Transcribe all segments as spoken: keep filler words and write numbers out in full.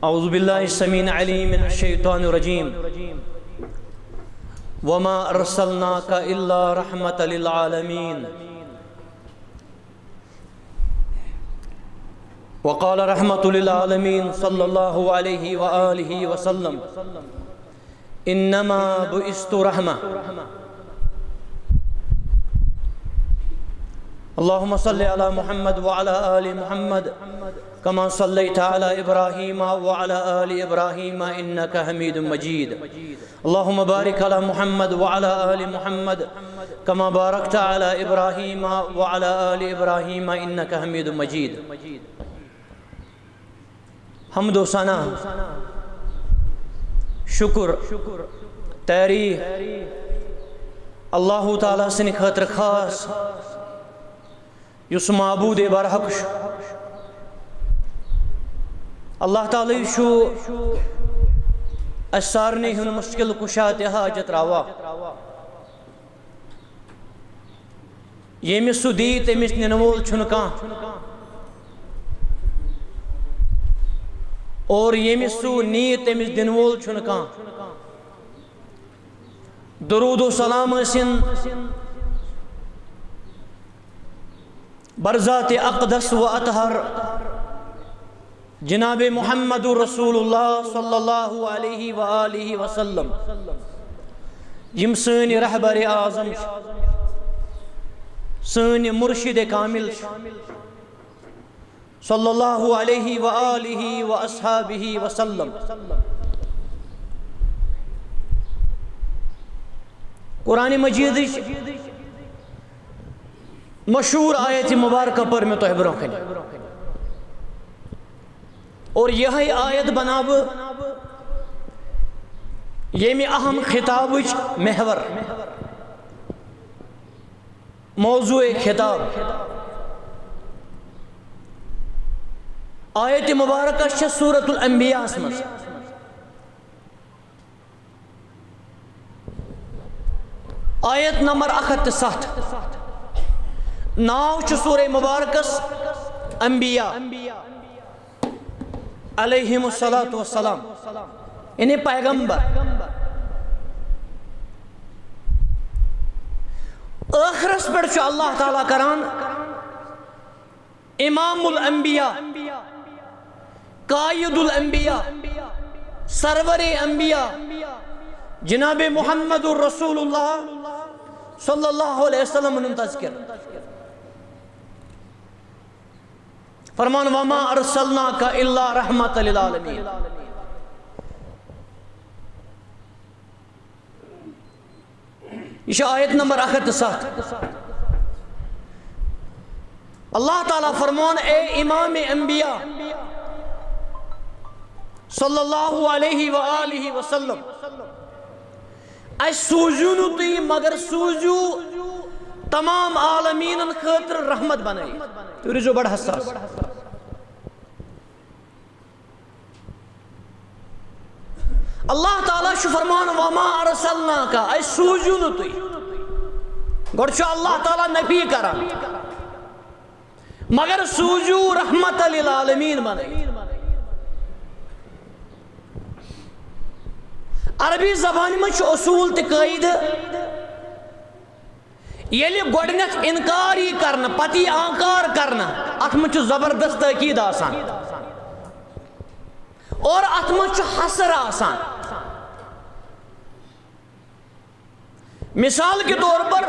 أعوذ بالله السميع العليم من الشيطان الرجيم. وما أرسلناك إلا رحمة للعالمين. وقال رحمة للعالمين صلى الله عليه وآله وسلم: إنما بعثت رحمة. اللهم صل على محمد وعلى آل محمد كما صليت على إبراهيم وعلى آل إبراهيم إنك حميد مجيد. اللهم بارك على محمد وعلى آل محمد كما باركت على إبراهيم وعلى آل إبراهيم إنك حميد مجيد. حمد و ثنا، شکر، تعریف اللہ تعالیٰ سٕنٛدِ خٲطرٕ خاص، یُس معبود برحق چھُ۔ اللہ تعالیٰ چھُ اَسہِ سارنٕے ہُنٛد مُشکِل کُشا تہٕ حاجت روا۔ ییٚمِس سُہ دِیہِ، تٔمِس نِنہٕ وول چھُنہٕ کانٛہہ، اور ییٚمِس سُہ نِیہِ، تٔمِس دِنہٕ وول چھُنہٕ کانٛہہ۔ درود و سلام ٲسِن برذات اقدس و اطہر جناب محمد رسول اللہ صلی اللہ علیہ وآلہ وسلم، یِم سٲنۍ رہبر اعظم چھِ، سٲنۍ مرشد کامل چھِ، صلی اللہ علیہ وآلہ واصحابہ وسلم۔ قرآن مجیدٕچ مشہور آیت مبارکہ پٔر مےٚ تۄہہِ برونٛہہ کنہِ۔ اور یہے آیت بناو ییٚمہِ اہم خطابٕچ محور، موضوع خطاب۔ آیت مبارکہ چھےٚ سورۃ الانبیاء منٛز۔ آیت نمبر اکھ ہتھ تہٕ ستھ۔ ناو چھُ سورہ مبارکس انبیاء علیہم الصلوۃ والسلام، یعنی پیغمبر۔ ٲخرس پٮ۪ٹھ چھُ اللہ تعالیٰ کران امام الانبیاء، قائد الانبیاء، سرور انبیاء، جناب محمد رسول اللہ صلی اللہ علیہ وسلم ہُنٛد تذکر۔ فرمان، وما ارسلناک الا رحمت للعالمین۔ یہ چھِ آیت نمبر اکھ ہتھ تہٕ ستھ۔ اللہ تعالیٰ فرمان، اے امام انبیاء صلی اللہ علیہ وآلہ وسلم، اسہِ سوٗزِو نہٕ تُہۍ مگر سوٗزِو تمام عالمیٖنن خٲطرٕ رحمت بنٲیِتھ۔ تُہۍ روٗزِو بڑٕ حساس۔ اللہ تعالیٰ چھُ فرمان، وما ارسلناک، اسہِ سوٗزِو نہٕ تُہۍ۔ گۄڈٕ چھُ اللہ تعالیٰ نفی کران، مگر سوٗزِو رحمت للعالمین بنٲیِتھ۔ عربی زبانہِ منٛز چھُ اصوٗل تہٕ قٲعدٕ، ییٚلہِ گۄڈٕنیتھ انکار یی کرنہٕ، پتہٕ یی آنکار کرنہٕ، اتھ منٛز چھُ زبردست تٲکید آسان اور اتھ منٛز چھُ حصر آسان۔ مثال کے طور پر،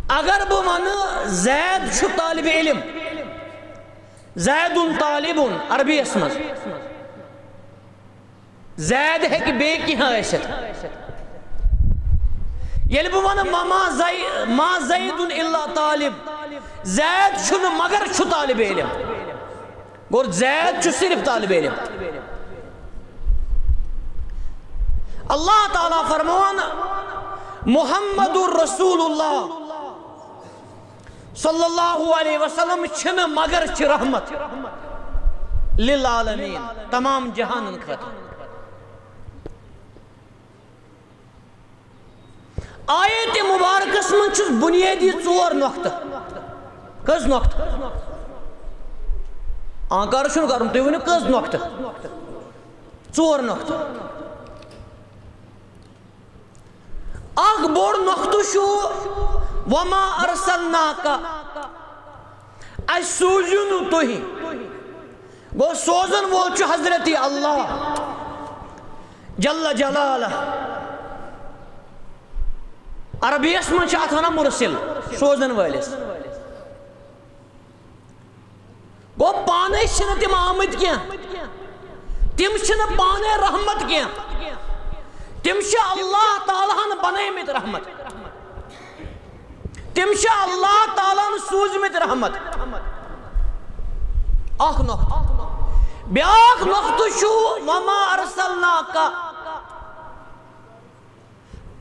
اگر بہٕ ونہٕ زید چھُ طالب علم، زید طالب عربی یس منٛز، زید ہیٚکہِ بیٚیہِ کینٛہہ ٲسِتھ۔ ییٚلہِ بہٕ وَنہٕ، "ما، ما زی-، ما زیدٌ الا طالب"، زید چھُنہٕ مگر چھُ طالب علم۔ گوٚو، زید چھُ صرف طالب علم۔ اللہ تعالیٰ فرمان، محمد رسول اللہ صلی اللہ علیہ وسلم چھِنہٕ مگر چھِ رحمت للعالمین، تمام جہانن خٲطرٕ۔ آیت مبارکس منٛز چھُس بنیٲدی ژور نۄقطہٕ۔ کٔژ نۄقطہٕ؟ آنکار چھُنہٕ کَرُن، تُہۍ ؤنِو کٔژ نۄقطہٕ؟ ژور نۄقطہٕ۔ اکھ بوٚڑ نۄقطہٕ چھُ، "وما ارسلناک"، اَسہِ سوٗزِو نہٕ تُہۍ۔ گوٚو، سوزن وول چھُ حضرت اللہ جل جلالہ۔ عربی یس منٛز چھِ اتھ ونان مرسل، سوزن وٲلِس۔ گوٚو، پانے چھِنہٕ تِم آمٕتۍ کینٛہہ، تِم چھِنہٕ پانے رحمت کینٛہہ، تِم چھِ اللہ تعالیٰ ہن بنٲومٕتۍ رحمت۔ تِم چھِ اللہ تعالیٰ ہن سوٗزمٕتۍ رحمت۔ اکھ نۄقطہٕ۔ بیٛاکھ نۄقطہٕ چھُ، "وما ارسلناک"۔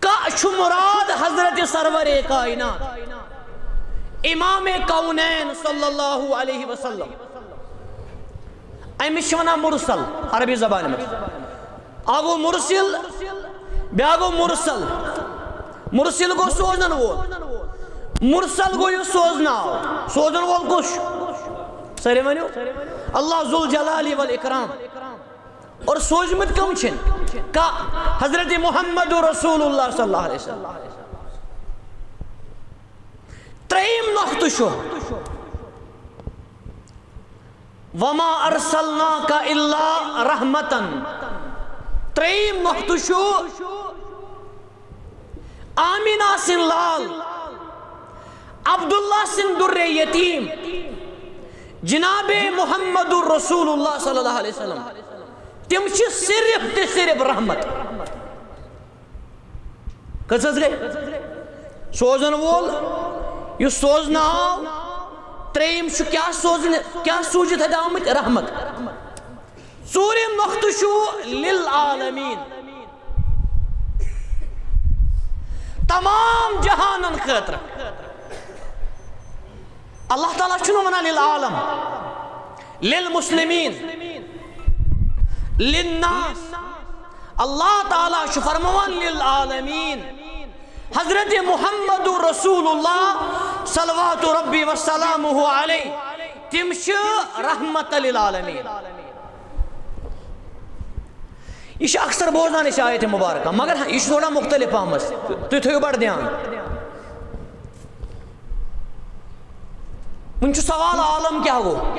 کا چھُ مراد حضرت سرور کائنات، امام کونین صلی اللہ علیہ وسلم۔ أمِس چھِ وَنان مرسل عربی زبانہِ منٛز۔ اَکھ گوٚو مرسل، بیٛاکھ گوٚو مرسل۔ مرسل گوٚو سوزن وول۔ مرسل گوٚو یہِ سوزنہٕ آو۔ سوزن وول کُس چھُ؟ سٲری ؤنِو، اللہ ذو الجلال والاکرام۔ اور سوٗزمٕتۍ کٕم چھِن؟ کا؟ حضرت محمد رسول اللہ صلی اللہ علیہ وسلم۔ ترٛیٚیِم نۄقطہٕ چھُ، "وما ارسلناک الا رحمتن"۔ ترٛیٚیِم نۄقطہٕ چھُ، آمینہ سٕنٛدۍ لال، عبداللہ سٕنٛدۍ دُرے یتیٖم، جناب محمد رسول اللہ صلی اللہ علیہ وسلم، تِم چھِ صرف تہٕ صرف رحمت۔ کٔژ حظ گٔے؟ سوزن وول، یُس سوزنہٕ آو، ترٛیٚیِم چھُ کیٛاہ سوزنہٕ، کیٛاہ سوٗزِتھ اَتہِ آمٕتۍ؟ رحمت۔ ژوٗرِم نۄقطہٕ چھُ لِلعالمین، تمام جہانن خٲطرٕ۔ اللہ تعالیٰ چھُنہٕ وَنان لِلعالم، لِلمُسلِمیٖن، لِلناس۔ اللہ تعالیٰ چھُ فرماوان لِلعالمین۔ حضرت محمد رسول اللہ صلوات ربی وسلامہ علیہ، تِم چھِ رحمت للعالمین۔ یہِ چھِ اکثر بوزان أسۍ آیت مبارکہ، مگر یہِ چھُ تھوڑا مختلف آمٕژ۔ تُہۍ تھٲیِو بڑٕ دھیان۔ وۄنۍ چھُ سوال، عالم کیٛاہ گوٚو؟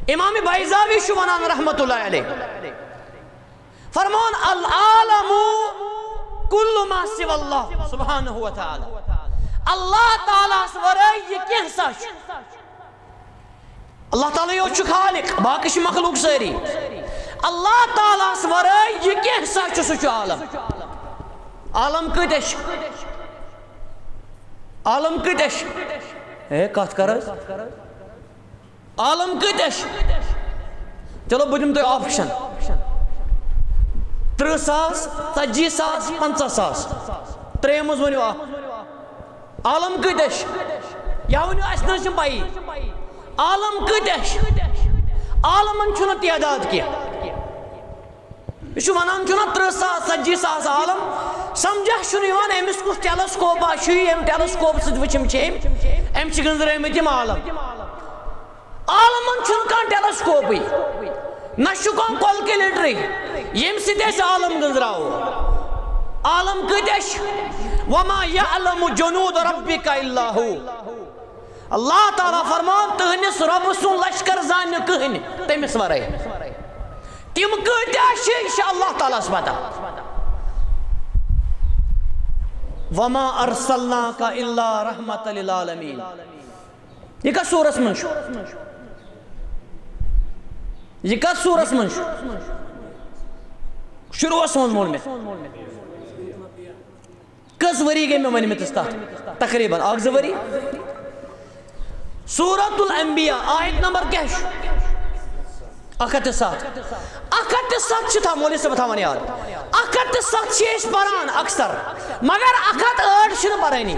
امام بیضاوی چھُ وَنان رحمت اللہ علیہ، فرمان، "العالم کل ما سوی اللہ سبحانہ و تعالیٰ"۔ اللہ تعالیٰ ہس ورٲے یہِ کینٛہہ سا چھُ۔ اللہ تعالیٰ یوت چھُ خالق، باقٕے چھِ مخلوق سٲری۔ اللہ تعالیٰ ہس ورٲے یہِ کینٛہہ سا چھُ، سُہ چھُ عالم۔ عالم کۭتیاہ چھِ؟ عالم کۭتیاہ چھِ؟ ہے، کتھ کر حظ۔ عالم کۭتیاہ چھِ؟ چلو، بہٕ دِمہٕ تۄہہِ option۔ تٕرٛہ ساس، ژتجی ساس، پنٛژاہ ساس۔ ترٛیٚیو منٛز ؤنِو اکھ۔ عالم کۭتیاہ چھِ؟ یا ؤنِو، اَسہِ نہٕ حظ چھِنہٕ پَیی۔ عالم کۭتیاہ چھِ؟ عالمن چھُنہٕ تعداد کینٛہہ۔ یہِ چھُ وَنان، چھُنہ تٕرٛہ ساس، ژتجی ساس عالم؟ سمجھا چھُنہٕ یِوان، أمِس کُس telescope آ چھُ، ییٚمہِ telescope سۭتۍ وٕچھِم چھِ أمۍ، أمۍ چھِ گٔنٛزرٲومٕتۍ یِم عالم۔ عالمن چھُنہٕ کانٛہہ telescope ٕے، نہ چھُ کانٛہہ calculator ٕے، ییٚمہِ سۭتۍ أسۍ عالم گٔنٛزراوو۔ عالم کۭتیاہ چھِ؟ "وما یعلم جنود ربک الا هو"۔ اللہ تعالیٰ فرمان، تُہنٛدِس رۄبہٕ سُنٛد لشکر زانہِ نہٕ کٕہٕنۍ تٔمِس ورٲے۔ تِم کۭتیاہ چھِ، یہِ چھِ اللہ تعالیٰ ہس پتہ۔ "وما ارسلناک الا رحمت للعالمین"۔ یہِ کتھ سورس منٛز چھُ؟ یہِ کتھ سورس منٛز چھُ؟ شروعس منٛز ووٚن مےٚ۔ کٔژ ؤری گٔے مےٚ ؤنمٕتِس تَتھ؟ تقریباً اَکھ زٕ ؤری۔ سورۃ الانبیاء، آیت نمبر کیٛاہ چھُ؟ اَکھ ہَتھ تہٕ سَتھ۔ اَکھ ہَتھ تہٕ سَتھ چھِ تھاو-، مولوی صٲب تھاوان یاد۔ اَکھ ہَتھ تہٕ سَتھ چھِ أسۍ پَران اکثر، مگر اَکھ ہَتھ ٲٹھ چھِنہٕ پَرٲنی۔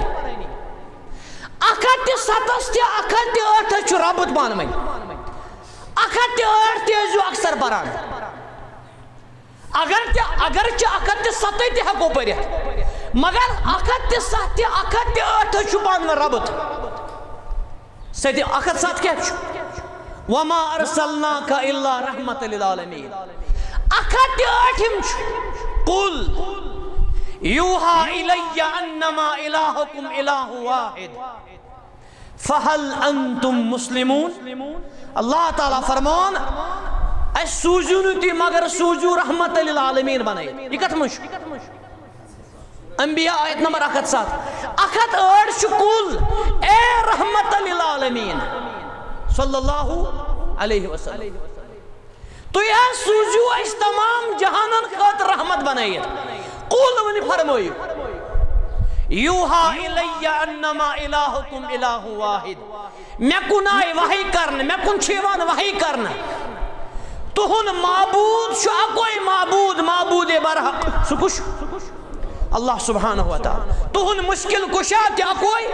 اَکھ ہَتھ تہٕ سَتَس تہِ اَکھ ہَتھ تہِ ٲٹھَس چھُ ربط پانہٕ ؤنۍ۔ اَکھ ہَتھ تہِ ٲٹھ تہِ ٲسۍزیو اکثر پَران۔ اگر تہِ، اگر چہِ اکھ ہتھ تہٕ ستھ تہِ ہٮ۪کو پٔرِتھ، مگر اکھ ہتھ تہٕ ستھ تہِ، اکھ ہتھ تہٕ ٲٹھ چھُ پانہٕ ؤنۍ ربط۔ سیدِ اکھ ہتھ ستھ کیٛاہ چھُ؟ وما ارسلناک الا رحمت للعالمین۔ اکھ ہتھ تہٕ ٲٹھِم چھُ، قل یوحی الی انما الہکم الہ واحد فہل انتم مسلمون۔ اللہ تعالیٰ فرمان، اسہِ سوٗزِو نہٕ تُہۍ مگر سوٗزِو رحمت للعالمین بنٲیِتھ۔ یہِ کتھ منٛز چھُ؟ انبیاء آیت نمبر اکھ ہتھ ستھ۔ اکھ ہتھ ٲٹھ چھُ، قل، اے رحمت للعالمین صلی اللہ علیہ وسلم، تُہۍ حظ سوٗزِو اسہِ تمام جہانن خٲطرٕ رحمت بنٲیِتھ۔ قل، ؤنِو، فرمٲیِو، یوحی الی انما الہکم الہ واحد۔ مےٚ کُن آیہِ وحی کرنہٕ، مےٚ کُن چھُ یِوان وحی کرنہٕ۔ تُہُنٛد معبوٗد چھُ اَکُے معبوٗد، معبوٗدِ برحق۔ سُہ کُس چھُ؟ اللہ سبحانہ و تعالیٰ۔ تُہُنٛد مُشکِل کُشا تہِ اَکُے،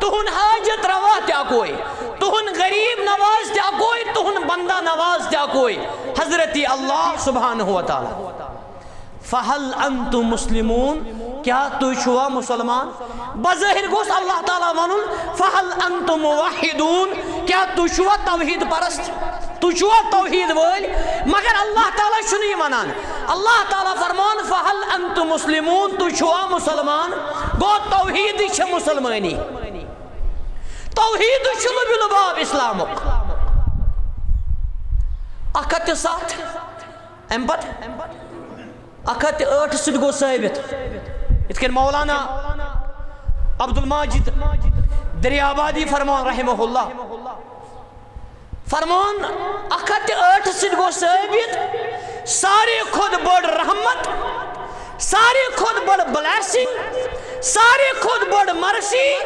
تُہُنٛد حاجت روا تہِ اَکُے، تُہُنٛد غریب نواز تہِ اَکُے، تُہُنٛد بندہ نواز تہِ اَکُے، حضرت اللہ سبحانہ و تعالیٰ۔ فہل انتم مسلمون، کیا تُہۍ چھِوا مُسلمان؟ بظٲہِر گوٚژھ اللہ تعالیٰ وَنُن، فہل انتم موحدون، کیا تُہۍ چھِوا توحید پرست؟ تُہۍ چھِوا توحید وٲلۍ؟ مگر اللہ تعالیٰ چھُنہٕ یہِ وَنان۔ اللہ تعالیٰ فرمان، فہل انتم مسلمون، تُہۍ چھِوا مُسلمان؟ گوٚو توحیدٕے چھےٚ مُسلمٲنی۔ توحیدٕے چھُ لُبِ لُباب اسلامُک۔ اکھ ہتھ تہٕ ستھ، اَمہِ پتہٕ اکھ ہتھ تہٕ ٲٹھ سۭتۍ گوٚو ثٲبت، یِتھ کٔنۍ مولانا عبدالماجد دریابادی فرمان رحمہ اللہ فرمان، اکھ ہتھ تہٕ ٲٹھ سۭتۍ گوٚو ثٲبت، ساروی کھۄتہٕ بٔڑ رحمت، ساروی کھۄتہٕ بٔڑ بلیسنگ، ساروی کھۄتہٕ بٔڑ مرسی،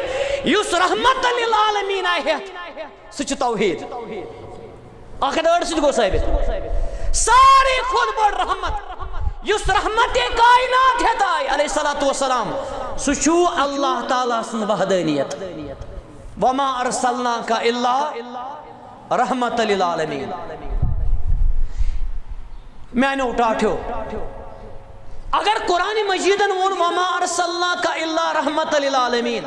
یُس رحمت للعالمین آیہِ ہٮ۪تھ، سُہ چھُ توحید۔ اکھ ہتھ ٲٹھ سۭتۍ گوٚو ثٲبت۔ ساروی کھۄتہٕ بٔڑ رحمت، یُس رحمت کائنات ہٮ۪تھ آیہِ، علیہ الصلوۃ والسلام، سُہ چھُ اللہ تعالیٰ سٕنٛز وحدانیت۔ وما ارسلناک الا رحمت للعالمین۔ میانیو ٹاٹھیو، اگر قرآن مجیدن ووٚن، "وما ارسلناک الا رحمت للعالمین"،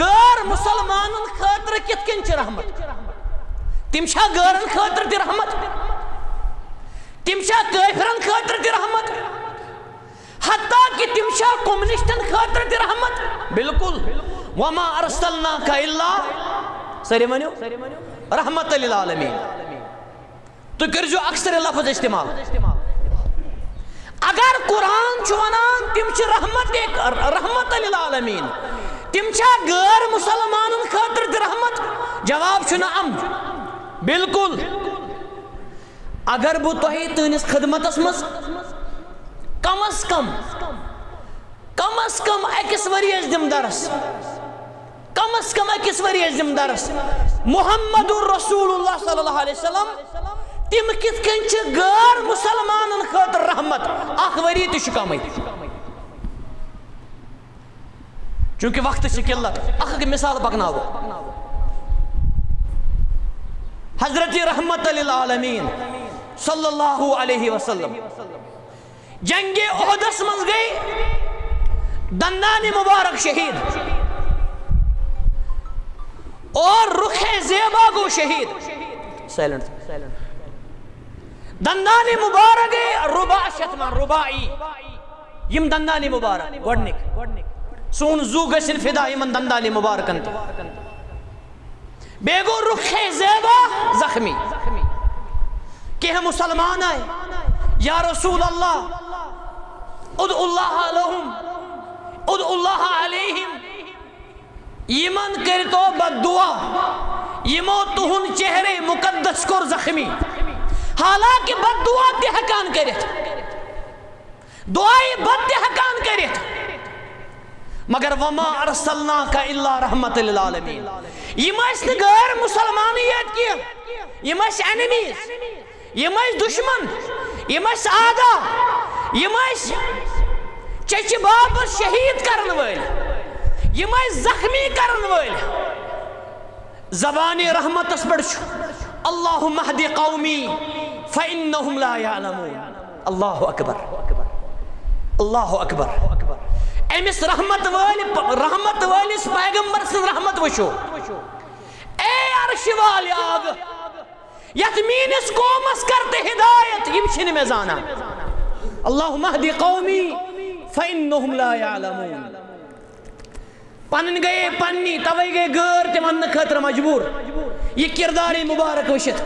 غٲر مُسلمانن خٲطرٕ کِتھ کٔنۍ چھِ رحمت؟ تِم چھا غٲرن خٲطرٕ تہِ رحمت؟ تِم چھا کٲفرن خٲطرٕ تہِ رحمت؟ حتیٰ کہ تِم چھا کمیونسٹن خٲطرٕ تہِ رحمت؟ بالکل۔ "وما ارسلناک الا"، سٲری ؤنِو، "رحمت للعالمین"۔ تُہۍ کٔرۍزیو اکثر لفظ استعمال۔ اگر قرآن چھُ ونان تِم چھِ رحمت، رحمت للعالمین، تِم چھا غٲر مُسلمانن خٲطرٕ تہِ رحمت؟ جواب چھُ نعم، بالکل۔ اگر بہٕ تۄہہِ تُہنٛدِس خدمتس منٛز کم از کم، کم از کم أکِس ؤریَس دِمہٕ درس، کم از کم أکِس ؤریَس دِمہٕ درس، محمد رسول اللہ صلی اللہ علیہ وسلم، تِم کِتھ کٔنۍ چھِ غٲر مُسلمانن خٲطرٕ رحمت، اکھ ؤری تہِ چھُ کمٕے۔ چونکہ وقت چھِ قلت، اکھ اکھ مثال پکناوو۔ حضرت رحمت للعالمین صلی اللہ علیہ وسلم جنگ احدس منٛز گٔے دندان مبارک شہید اور رخ زیبا گوٚو شہید۔ سائلنٹ۔ دندان مبارک گٔے رباع شتمان، رباعی۔ یِم دندان مبارک گۄڈنِکۍ۔ سون زُو گژھن فدا یِمن دندان مبارکن تہِ۔ بیٚیہِ گوٚو رخ زیبا زخمی۔ کینٛہہ مُسلمان آے، "یا رسول اللہ، ادعو اللہ لہم، ادعو اللہ علیہم"، یِمن کٔرۍتو بد دعا، یِمو تُہُنٛد چہرے مقدس کوٚر زخمی۔ حالانکہ بد دعا تہِ ہٮ۪کان کٔرِتھ، دعائے بد تہِ ہٮ۪کان کٔرِتھ، مگر "وما ارسلناک الا رحمت للعالمین"۔ یِم ٲسۍ نہٕ غٲر مُسلمانٕے یٲتۍ کینٛہہ، یِم ٲسۍ اینمیٖز، یِم ٲسۍ دُشمن، یِم ٲسۍ اعدا، یِم ٲسۍ چچہِ بابس شہید کرن وٲلۍ، یِم ٲسۍ زخمی کرن وٲلۍ۔ زبانِ رحمتس پٮ۪ٹھ چھُ، "اللہم اہد قومی فانہم لا یعلمون"۔ اللہ اکبر، اللہ اکبر۔ أمِس رحمت وٲلۍ، رحمت وٲلِس پیغمبر سٕنٛز رحمت وٕچھو۔ شِوالہِ آگہٕ، یَتھ میٛٲنِس قومَس کر تہٕ ہدایت، یِم چھِنہٕ مےٚ زانان۔ اللہم اہد قومی فإنہم لا یعلمون۔ پنٕنۍ گٔیے پننی، توے گٔے غٲر تہِ وننہٕ خٲطرٕ مجبوٗر۔ یہِ کردارے مبارک وٕچھِتھ،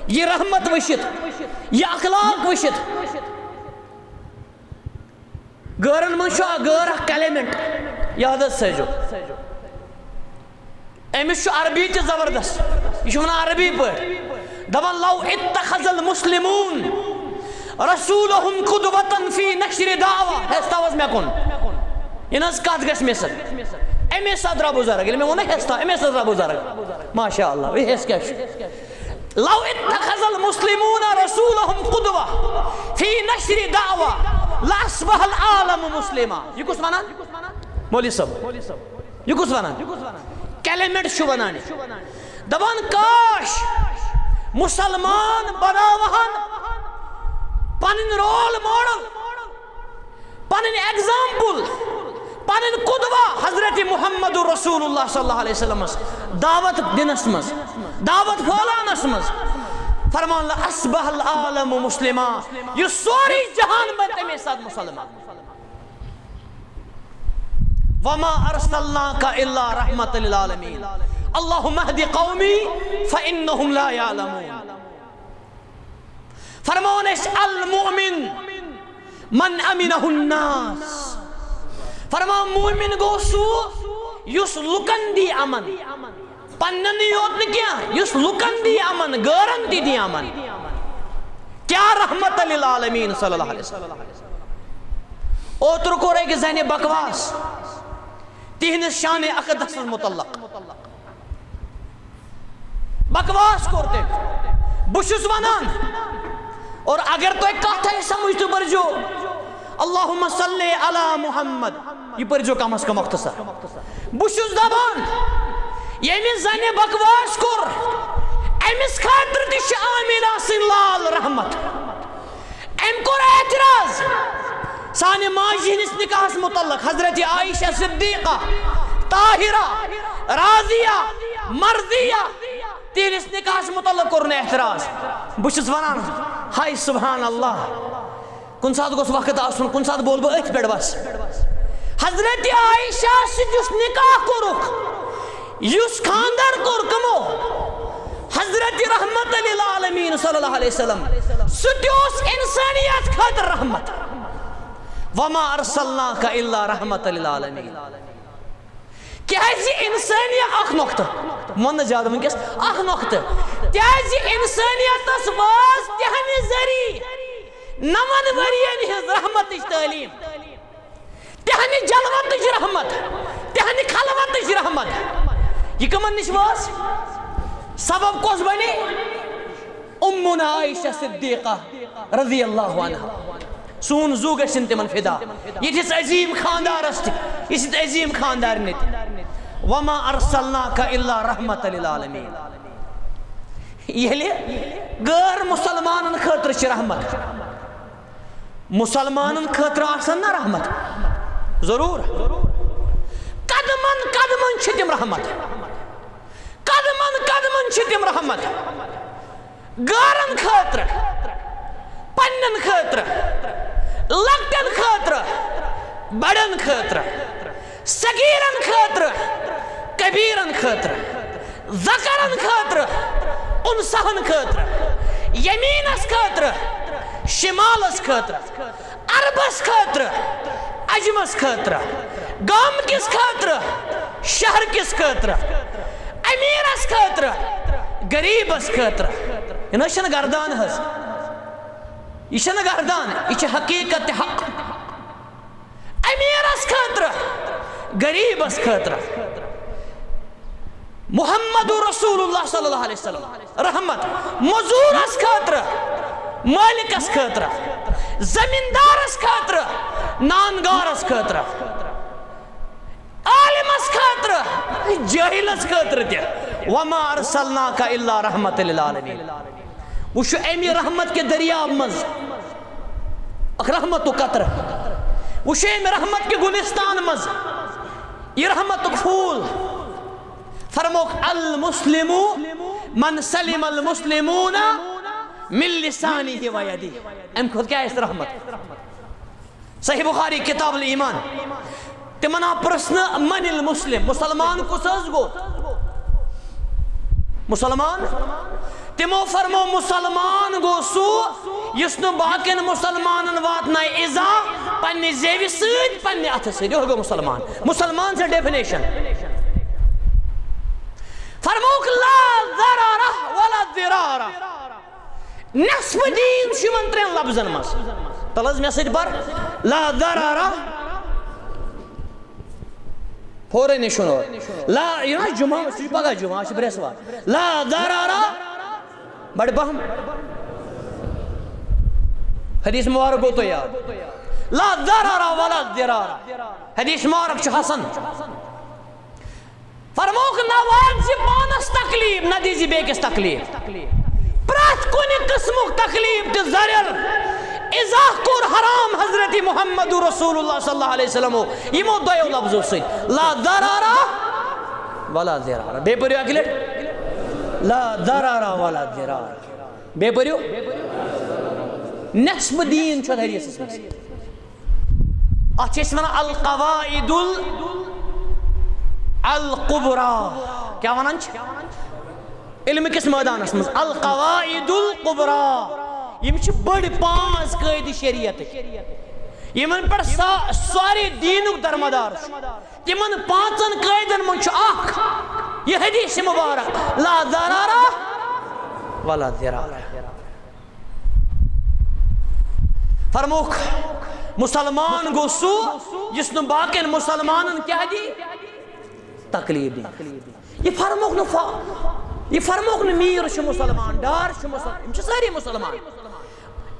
یہِ رحمت وٕچھِتھ، یہِ اخلاق وٕچھِتھ۔ غٲرن منٛز چھُ اکھ غٲر اکھ کلمنٹ، یاد حظ تھٲیزیو۔ أمِس چھُ عربی تہِ زبردست، یہِ چھُ ونان عربی پٲٹھۍ، دپان، لو اتخذ المسلمون رسولهم قدوة في نشر دعوة۔ ہیٚس تھاوس مےٚ کُن۔ یہِ نہ حظ کتھ گژھِ مےٚ سۭتۍ۔ اَمے ساتہٕ درٛاو بُزرگ، ییٚلہِ مےٚ ووٚن نہ ہیٚس تھاو، اَمے ساتہٕ درٛاو بُزرگ۔ ماشاء اللہ، یہِ ہیٚس کیٛاہ چھُ؟ لو اتخذ المسلمون رسولهم قدوة في نشر دعوة لأصبح العالم مسلما۔ یہِ کُس ونان؟ مولوی صٲب۔ یہِ کُس ونان؟ کلمنٹ چھُ ونان۔ دپان، کاش مسلمان بناوہن پنٕنۍ رول ماڈل، پنٕنۍ ایگزامپل، پنٕنۍ قدوہ حضرت محمد رسول اللہ صلی اللہ علیہ وسلمس دعوت دِنس منٛز، دعوت پھٲلانس منٛز۔ فرمان، لأصبح العالم مسلما، یہِ سورُے جہان بنہِ تمے ساتہٕ مسلمان۔ وما ارسلناک الا رحمة للعالمین۔ اللہم اہد قومی فانہم لا یعلمون۔ فرماوان أسۍ، المؤمن من امنہ الناس۔ فرماوان، مومن گوٚو سُہ یُس لُکن دی امن۔ پننٮ۪نٕے یوت نہٕ کینٛہہ، یُس لُکن دی امن، غٲرن تہِ دی امن۔ کیا رحمت للعالمین صلی اللہ علیہ وسلم۔ اوترٕ کوٚر أکۍ زنہِ بکواس تِہنٛدِس شانِ اقدسس متعلق۔ بکواس کوٚر تٔمۍ۔ بہٕ چھُس ونان، اور اگر تۄہہِ کتھ آیہِ سمجھ تہٕ پٔرزیو، اللہم صلی علی محمد۔ یہِ پٔرزیو کم از کم مختصر۔ بہٕ چھُس دپان، ییٚمہِ زنہِ بکواس کوٚر، أمِس خٲطرٕ تہِ چھِ آمنہ سٕنٛدۍ لال رحمت۔ أمۍ کوٚر اعتراض سانہِ ماجہِ ہٕنٛدِس نکاحس متعلق، حضرت عائشہ صدیقہ، طاہرہ، راضیہ، مرضیہ، تِہنٛدِس نکاحس متعلق کوٚر نہٕ اعتراض۔ بہٕ چھُس ونان، ہاے سبحان اللہ، کُنہِ ساتہٕ گوٚژھ وقت آسُن، کُنہِ ساتہٕ بولہٕ بہٕ أتھۍ پٮ۪ٹھ بس۔ حضرت عائشہ سۭتۍ یُس نکاح کوٚرُکھ، یُس خاندر کوٚر کمو؟ حضرت رحمت للعالمین صلی اللہ علیہ وسلم، سُہ تہِ اوس انسانیت خٲطرٕ رحمت۔ وما ارسلناک الا رحمت للعالمین۔ کیازِ انسانیت، اکھ نقطہٕ، وۄنۍ نہٕ زیادٕ وٕنکیٚس، اکھ نقطہٕ۔ کیازِ انسانیتس واژ تِہنٛدِ ذٔریعہٕ نون ؤرین ہٕنٛز رحمتٕچ تعلیٖم، تِہنٛدِ جلوتٕچ رحمت، تِہنٛدِ خلوتٕچ رحمت۔ یہِ کٕمن نِش واژ؟ سبب کۄس بنے؟ امنا عائشہ صدیقہ رضی اللہ عنہا۔ سون زُو گژھن تِمن فدا۔ یِتھِس عظیم خاندارس تہِ، یِتھِس عظیم خاندارنہِ تہِ۔ وما ارسلناک الا رحمت للعالمین۔ ییٚلہِ غٲر مسلمانن خٲطرٕ چھِ رحمت، مسلمانن خٲطرٕ آسن نا رحمت؟ ضروٗر۔ قدمن قدمن چھِ تِم رحمت، قدمن قدمن چھِ تِم رحمت۔ غٲرن خٲطرٕ، پننٮ۪ن خٲطرٕ، لۄکٹٮ۪ن خٲطرٕ، بڑٮ۪ن خٲطرٕ، صغیرن خٲطرٕ، کبیرن خٲطرٕ، ذکرن خٲطرٕ، انثاہن خٲطرٕ، یمینس خٲطرٕ، شمالس خٲطرٕ، عربس خٲطرٕ، عجمس خٲطرٕ، گامہٕ کِس خٲطرٕ، شہر کِس خٲطرٕ، امیرس خٲطرٕ، غریبس خٲطرٕ۔ یہِ نہ حظ چھنہٕ گردان حظ، یہِ چھنہٕ گردان، یہِ چھِ حقیقت تہٕ حق۔ امیرس خٲطرٕ، غریبس خٲطرٕ۔ محمد رسول اللہ صلی اللہ علیہ وسلم رحمت، مزورس خٲطرٕ، مٲلکس خٲطرٕ، زمیندارس خٲطرٕ، نانگارس خٲطرٕ، عالمس خٲطرٕ، جٲہلس خٲطرٕ تہِ۔ وما ارسلناک الا رحمت للعالمین۔ وٕچھو امہِ رحمت کہِ دٔریاب منٛز اکھ رحمتُک قطرٕ، وٕچھو امہِ رحمت کہِ گُلستان منٛز یہِ رحمتُک پھوٗل۔ فرموکھ، المسلم من سلم المسلمون من لسانه و یده۔ امہِ کھۄتہٕ کیٛاہ آسہِ رحمت؟ صحیح بخاری، کتاب الایمان۔ تِمن آو پرژھنہٕ، من المسلم، مسلمان کُس حظ گوٚو؟ مسلمان؟ تِمو فرموو، مسلمان گوٚو سُہ یُس نہٕ باقین مسلمانن واتنایہِ ایذا پننہِ زیوِ سۭتۍ، پننہِ اتھٕ سۭتۍ۔ یِہوٚے گوٚو مسلمان۔ مسلمان چھےٚ ڈیفینیشن۔ فرمووُکھ، لا ضرر ولا ضرار۔ نصف دیٖن چھُ یِمن ترٛٮ۪ن لفظن منٛز۔ تَلہٕ حظ مےٚ سۭتۍ پَر۔ لا ضرر۔ فوراً یہِ شُنو۔ لا، یہِ نہ جمعہ، سُہ چھُ پگاہ جمعہ، آز چھُ برٛٮ۪سوار۔ لا ضرر۔ بڑٕ پہم۔ حدیث مبارک گوٚو تۄہہِ یاد۔ لا ضرر ولا ضرار۔ حدیث مبارک چھُ حسن۔ فرمووُکھ، نہ واتہِ پانس تکلیف، نہ دِیہِ بیٚکِس تکلیف۔ پرٛٮ۪تھ کُنہِ قٕسمُک تکلیف تہٕ ضرر ایذا کوٚر حرام حضرت محمد رسول اللہ صلی اللہ علیہ وسلمو یِمو دۄیو لفظو سۭتۍ، لا ضرر ولا ضرار۔ بیٚیہِ پٔرِو اَکہِ لٹہِ، لا ضرر ولا ضرار۔ بیٚیہِ پٔرِو، نصف دیٖن چھُ اَتھ حدیثس منٛز۔ اتھ چھِ أسۍ ونان القواعد ال-، القبرا۔ کیٛاہ ونان چھِ؟ علم کِس مٲدانس منٛز القواعد القبرا۔ یِم چھِ بٔڑۍ پانٛژھ قٲعدٕ شریعتٕکۍ، یِمن پٮ۪ٹھ سا-، سارے دیٖنُک درمدار چھُ۔ تِمن پانٛژن قٲعدن منٛز چھُ اکھ یہِ حدیث مبارک، لا ضرر ولا ضرار۔ فرمووُکھ، مسلمان گوٚو سُہ یُس نہٕ باقین مسلمانن کیٛاہ دی؟ تکلیف دی۔ یہِ فرمووُکھ نہٕ فا-، یہِ فرمووُکھ نہٕ میٖر چھُ مسلمان، ڈار چھُ مسلمان، یِم چھِ سٲری مسلمان۔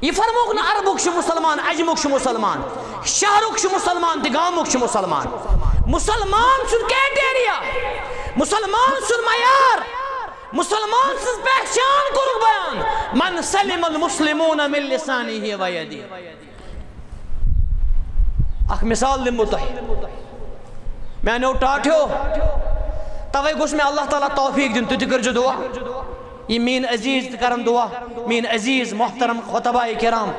یہِ فرمووُکھ نہٕ عربُک چھُ مسلمان، عجمُک چھُ مسلمان، شہرُک چھُ مسلمان تہٕ گامُک چھُ مسلمان۔ مسلمان سُنٛد کرائٹیریا، مسلمان سُنٛد معیار، مسلمان سٕنٛز پہچان کوٚرُکھ بیان، من سلم المسلمون من لسانہ و یدہ۔ اکھ مثال دِمہٕ بہٕ تۄہہِ۔ میانیو ٹاٹھیو، توے گوٚژھ مےٚ اللہ تعالیٰ توفیق دیُن، تُہۍ تہِ کٔرۍزیو دعا۔ یہِ میٲنۍ عزیز تہِ کرن دعا، میٲنۍ عزیز محترم خطباء کرام۔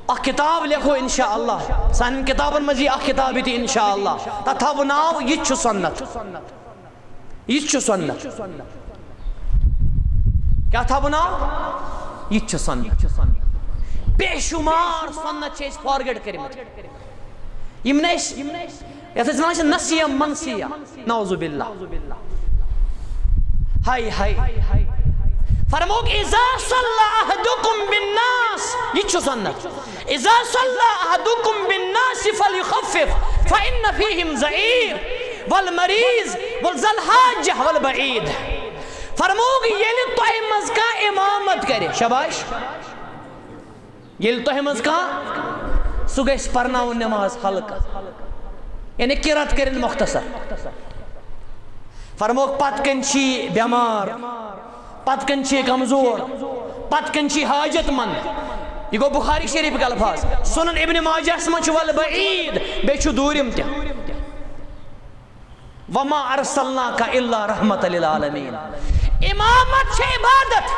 اکھ کتاب لیکھو انشاءاللہ، سانٮ۪ن کتابن منٛز یی اکھ کتاب یہِ تہِ انشاءاللہ۔ تتھ تھاوٕ بہٕ ناو، یہِ تہِ چھُ سنت۔ یہِ تہِ چھُ سنت۔ کیٛاہ تھاوٕ بہٕ ناو؟ یہِ تہِ چھُ سنت۔ بے شمار سنت چھِ أسۍ فارگیٹ کٔرمٕتۍ۔ یِم نہٕ أسۍ، یتھ أسۍ ونان چھِ نسیہ منسیہ، نعوذ باللہ۔ ہاے ہاے۔ فرمووُکھ، اذا صلی احدکم بالناس، یہِ تہِ چھُ سنت۔ اذا صلی احدکم بالناس فلیخفف فان فیہم ضعیف والمریض وذا الحاجہ والبعید۔ فرمووُکھ، ییٚلہِ تۄہہِ منٛز کانٛہہ امامت کرِ، شاباش، ییٚلہِ تۄہہِ منٛز کانٛہہ، سُہ گژھِ پرناوُن نماز ہلکہٕ، یعنی قرات کٔرِن مختصر۔ فرمووُکھ، پتہٕ کَنہِ چھی بٮ۪مار، پتہٕ کَنہِ چھی کمزور، پتہٕ کَنہِ چھی حاجت مند۔ یہِ گوٚو بخاری شریفٕکۍ الفاظ۔ سنن ابن ماجہس منٛز چھُ والبعید، بیٚیہِ چھُ دوٗرِم تہِ۔ وما ارسلناک الا رحمت للعالمین۔ امامت چھِ عبادت،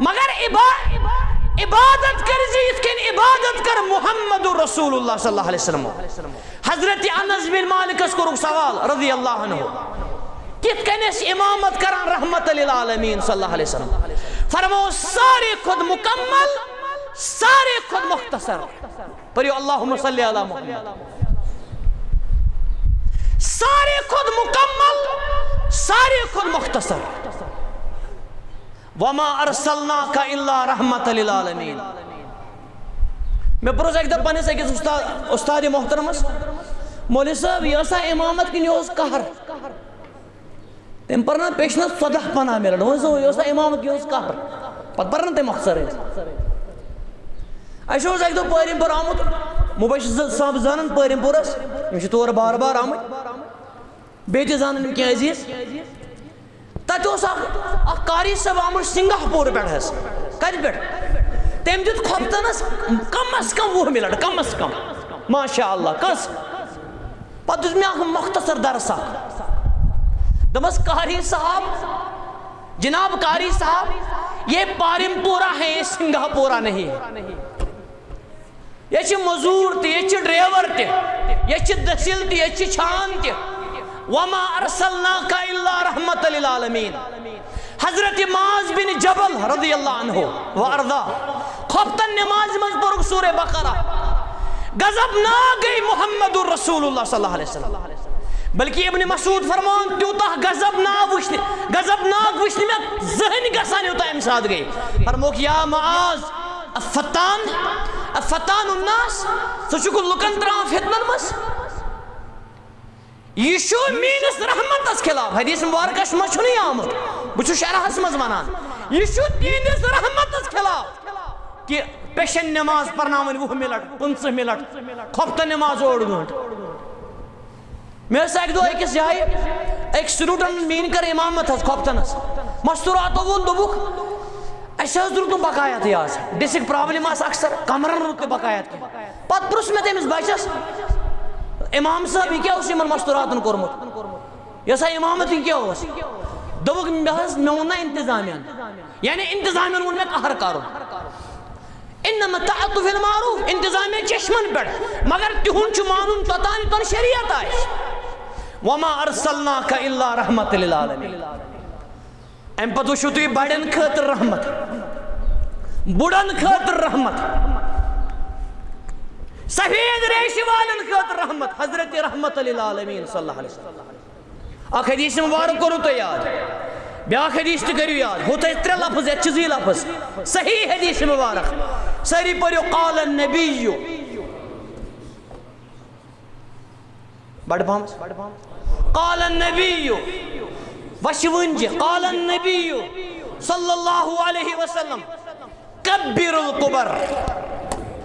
مگر عبا-، عبادت کٔرۍ زِ یِتھ کٔنۍ عبادت کٔر محمد رسول اللہ صلی اللہ علیہ وسلم۔ حضرت انس بن مالکس کوٚرُکھ سوال رضی اللہ عنہ، کِتھ کٔنۍ ٲسۍ امامت کران رحمت للعالمین صلی اللہ علیہ وسلم؟ فرموو، ساروی کھۄتہٕ مکمل، ساروی کھۄتہٕ مختصر۔ پٔرِو اللہم صلی علی محمد۔ ساروی کھۄتہٕ مکمل، ساروی کھۄتہٕ مختصر۔ وما ارسلناک الا رحمت للعالمین۔ مےٚ پرُژھ اَکہِ دۄہ پننِس أکِس استاد، استاد محترمس، مولوی صٲب، یہِ ٲسا امامت کِنہٕ یہِ اوس قہر؟ تٔمۍ پرنٲو پیشنس ژۄداہ پناہ منٹ۔ وۄنۍ زن یہِ اوس نہٕ امامت، یہِ اوس قہر۔ پتہٕ پرن تٔمۍ مۄختصر أسۍ۔ اَسہِ اوس اَکہِ دۄہ پٲرِم پوٗر آمُت، مُبشر صٲب زانن پٲرِم پوٗرس، یِم چھِ تور بار بار آمٕتۍ۔ بیٚیہِ تہِ زانن یِم کینٛہہ عزیز۔ تتہِ اوس اکھ، اکھ قاری صٲب آمُت سنگاپور پٮ۪ٹھ حظ۔ کتہِ پٮ۪ٹھ؟ تٔمۍ دیُت خۄفتنس کم از کم وُہ منٹ، کم از کم۔ ماشاء اللہ، کس؟ پتہٕ دیُت مےٚ اکھ مختصر درس اکھ۔ دوٚپمس، قاری صاحب، جناب قاری صاحب، یہ پارم پورہ ہے، یہ سنگاپورہ نہیں ہے۔ یہ چھ مزور تہ، یہ چھ ڈرائیور تہ، یہ چھ دٔسِل تہ، یہ چھ چھان تہ۔ وما ارسلناک الا رحمت للعالمین۔ حضرت معاذ بن جبل رضی اللہ عنہ و ارضا، خۄفتن نماز منٛز پوٚرُکھ سورہ بقرہ۔ غضبناک گٔے محمد رسول اللہ صلی اللہ علیہ وسلم۔ بلکہ ابن مسعود فرمان، تیوٗتاہ غضبناک وٕچھنہِ، غضبناک وٕچھنہِ مےٚ زٕہٕنۍ گژھان، یوٗتاہ اَمہِ ساتہٕ گٔے۔ فرمووُکھ، یا معاذ، افتان، افتان الناس، ژٕ چھُکھ لُکن ترٛاوان فتنن منٛز؟ یہِ چھُ میٲنِس رحمتس خلاف۔ حدیث مبارکس منٛز چھُنہٕ یہِ آمُت، بہٕ چھُس شرحس منٛز ونان، یہِ چھُ تِہنٛدِس رحمتس خلاف کہ پیشن نماز پرناوٕنۍ وُہ منٹ، پٕنٛژٕہ منٹ، خۄفتن نماز اوٚڑ گٲنٛٹہٕ۔ مےٚ ٲس اکہِ دۄہ أکِس جایہِ، أکۍ سٹوڈنٹن میٲنۍ کٔر امامت حظ خۄفتنس۔ مستوراتو ووٚن، دوٚپُکھ، اسہِ حظ روٗد نہٕ بقایاتٕے آز، ڈسک پرابلم آسہٕ اکثر، کمرن روٗد نہٕ بقایات کینٛہہ۔ پتہٕ پرُژھ مےٚ تٔمِس بچس، امام صٲب، یہِ کیٛاہ اوس یِمن مستوراتن کوٚرمُت؟ یہِ ہسا امامت، یہِ کیٛاہ اوس؟ دوٚپُکھ، مےٚ حظ، مےٚ ووٚن نا انتظامیہن، یعنی انتظامیہن ووٚن مےٚ قہر کرُن۔ انما الطاعة فی المعروف، انتظامیہ چشمن پٮ۪ٹھ، مگر تِہُنٛد چھُ مانُن توٚتام یوٚتام شریعت آسہِ۔ وما ارسلناک الا رحمت للعالمین۔ امہِ پتہٕ وٕچھِو تُہۍ بڑٮ۪ن خٲطرٕ رحمت، بُڑن خٲطرٕ رحمت، سفید ریشہِ والٮ۪ن خٲطرٕ رحمت، حضرت رحمت للعالمین صلی اللہ علیہ وسلم۔ اکھ حدیث مبارک کوٚروٕ تۄہہِ یاد، بیٛاکھ حدیث تہِ کٔرِو یاد۔ ہُتھ ٲسۍ ترٛےٚ لفظ، یتھ چھِ زٕے لفظ۔ صحیح حدیث مبارک، سٲری پٔرِو، قال النبی، بڑٕ پہمس۔ قال النبی، وشوٕنجہِ، قال النبی صلی اللہ علیہ وسلم، کبر القبر۔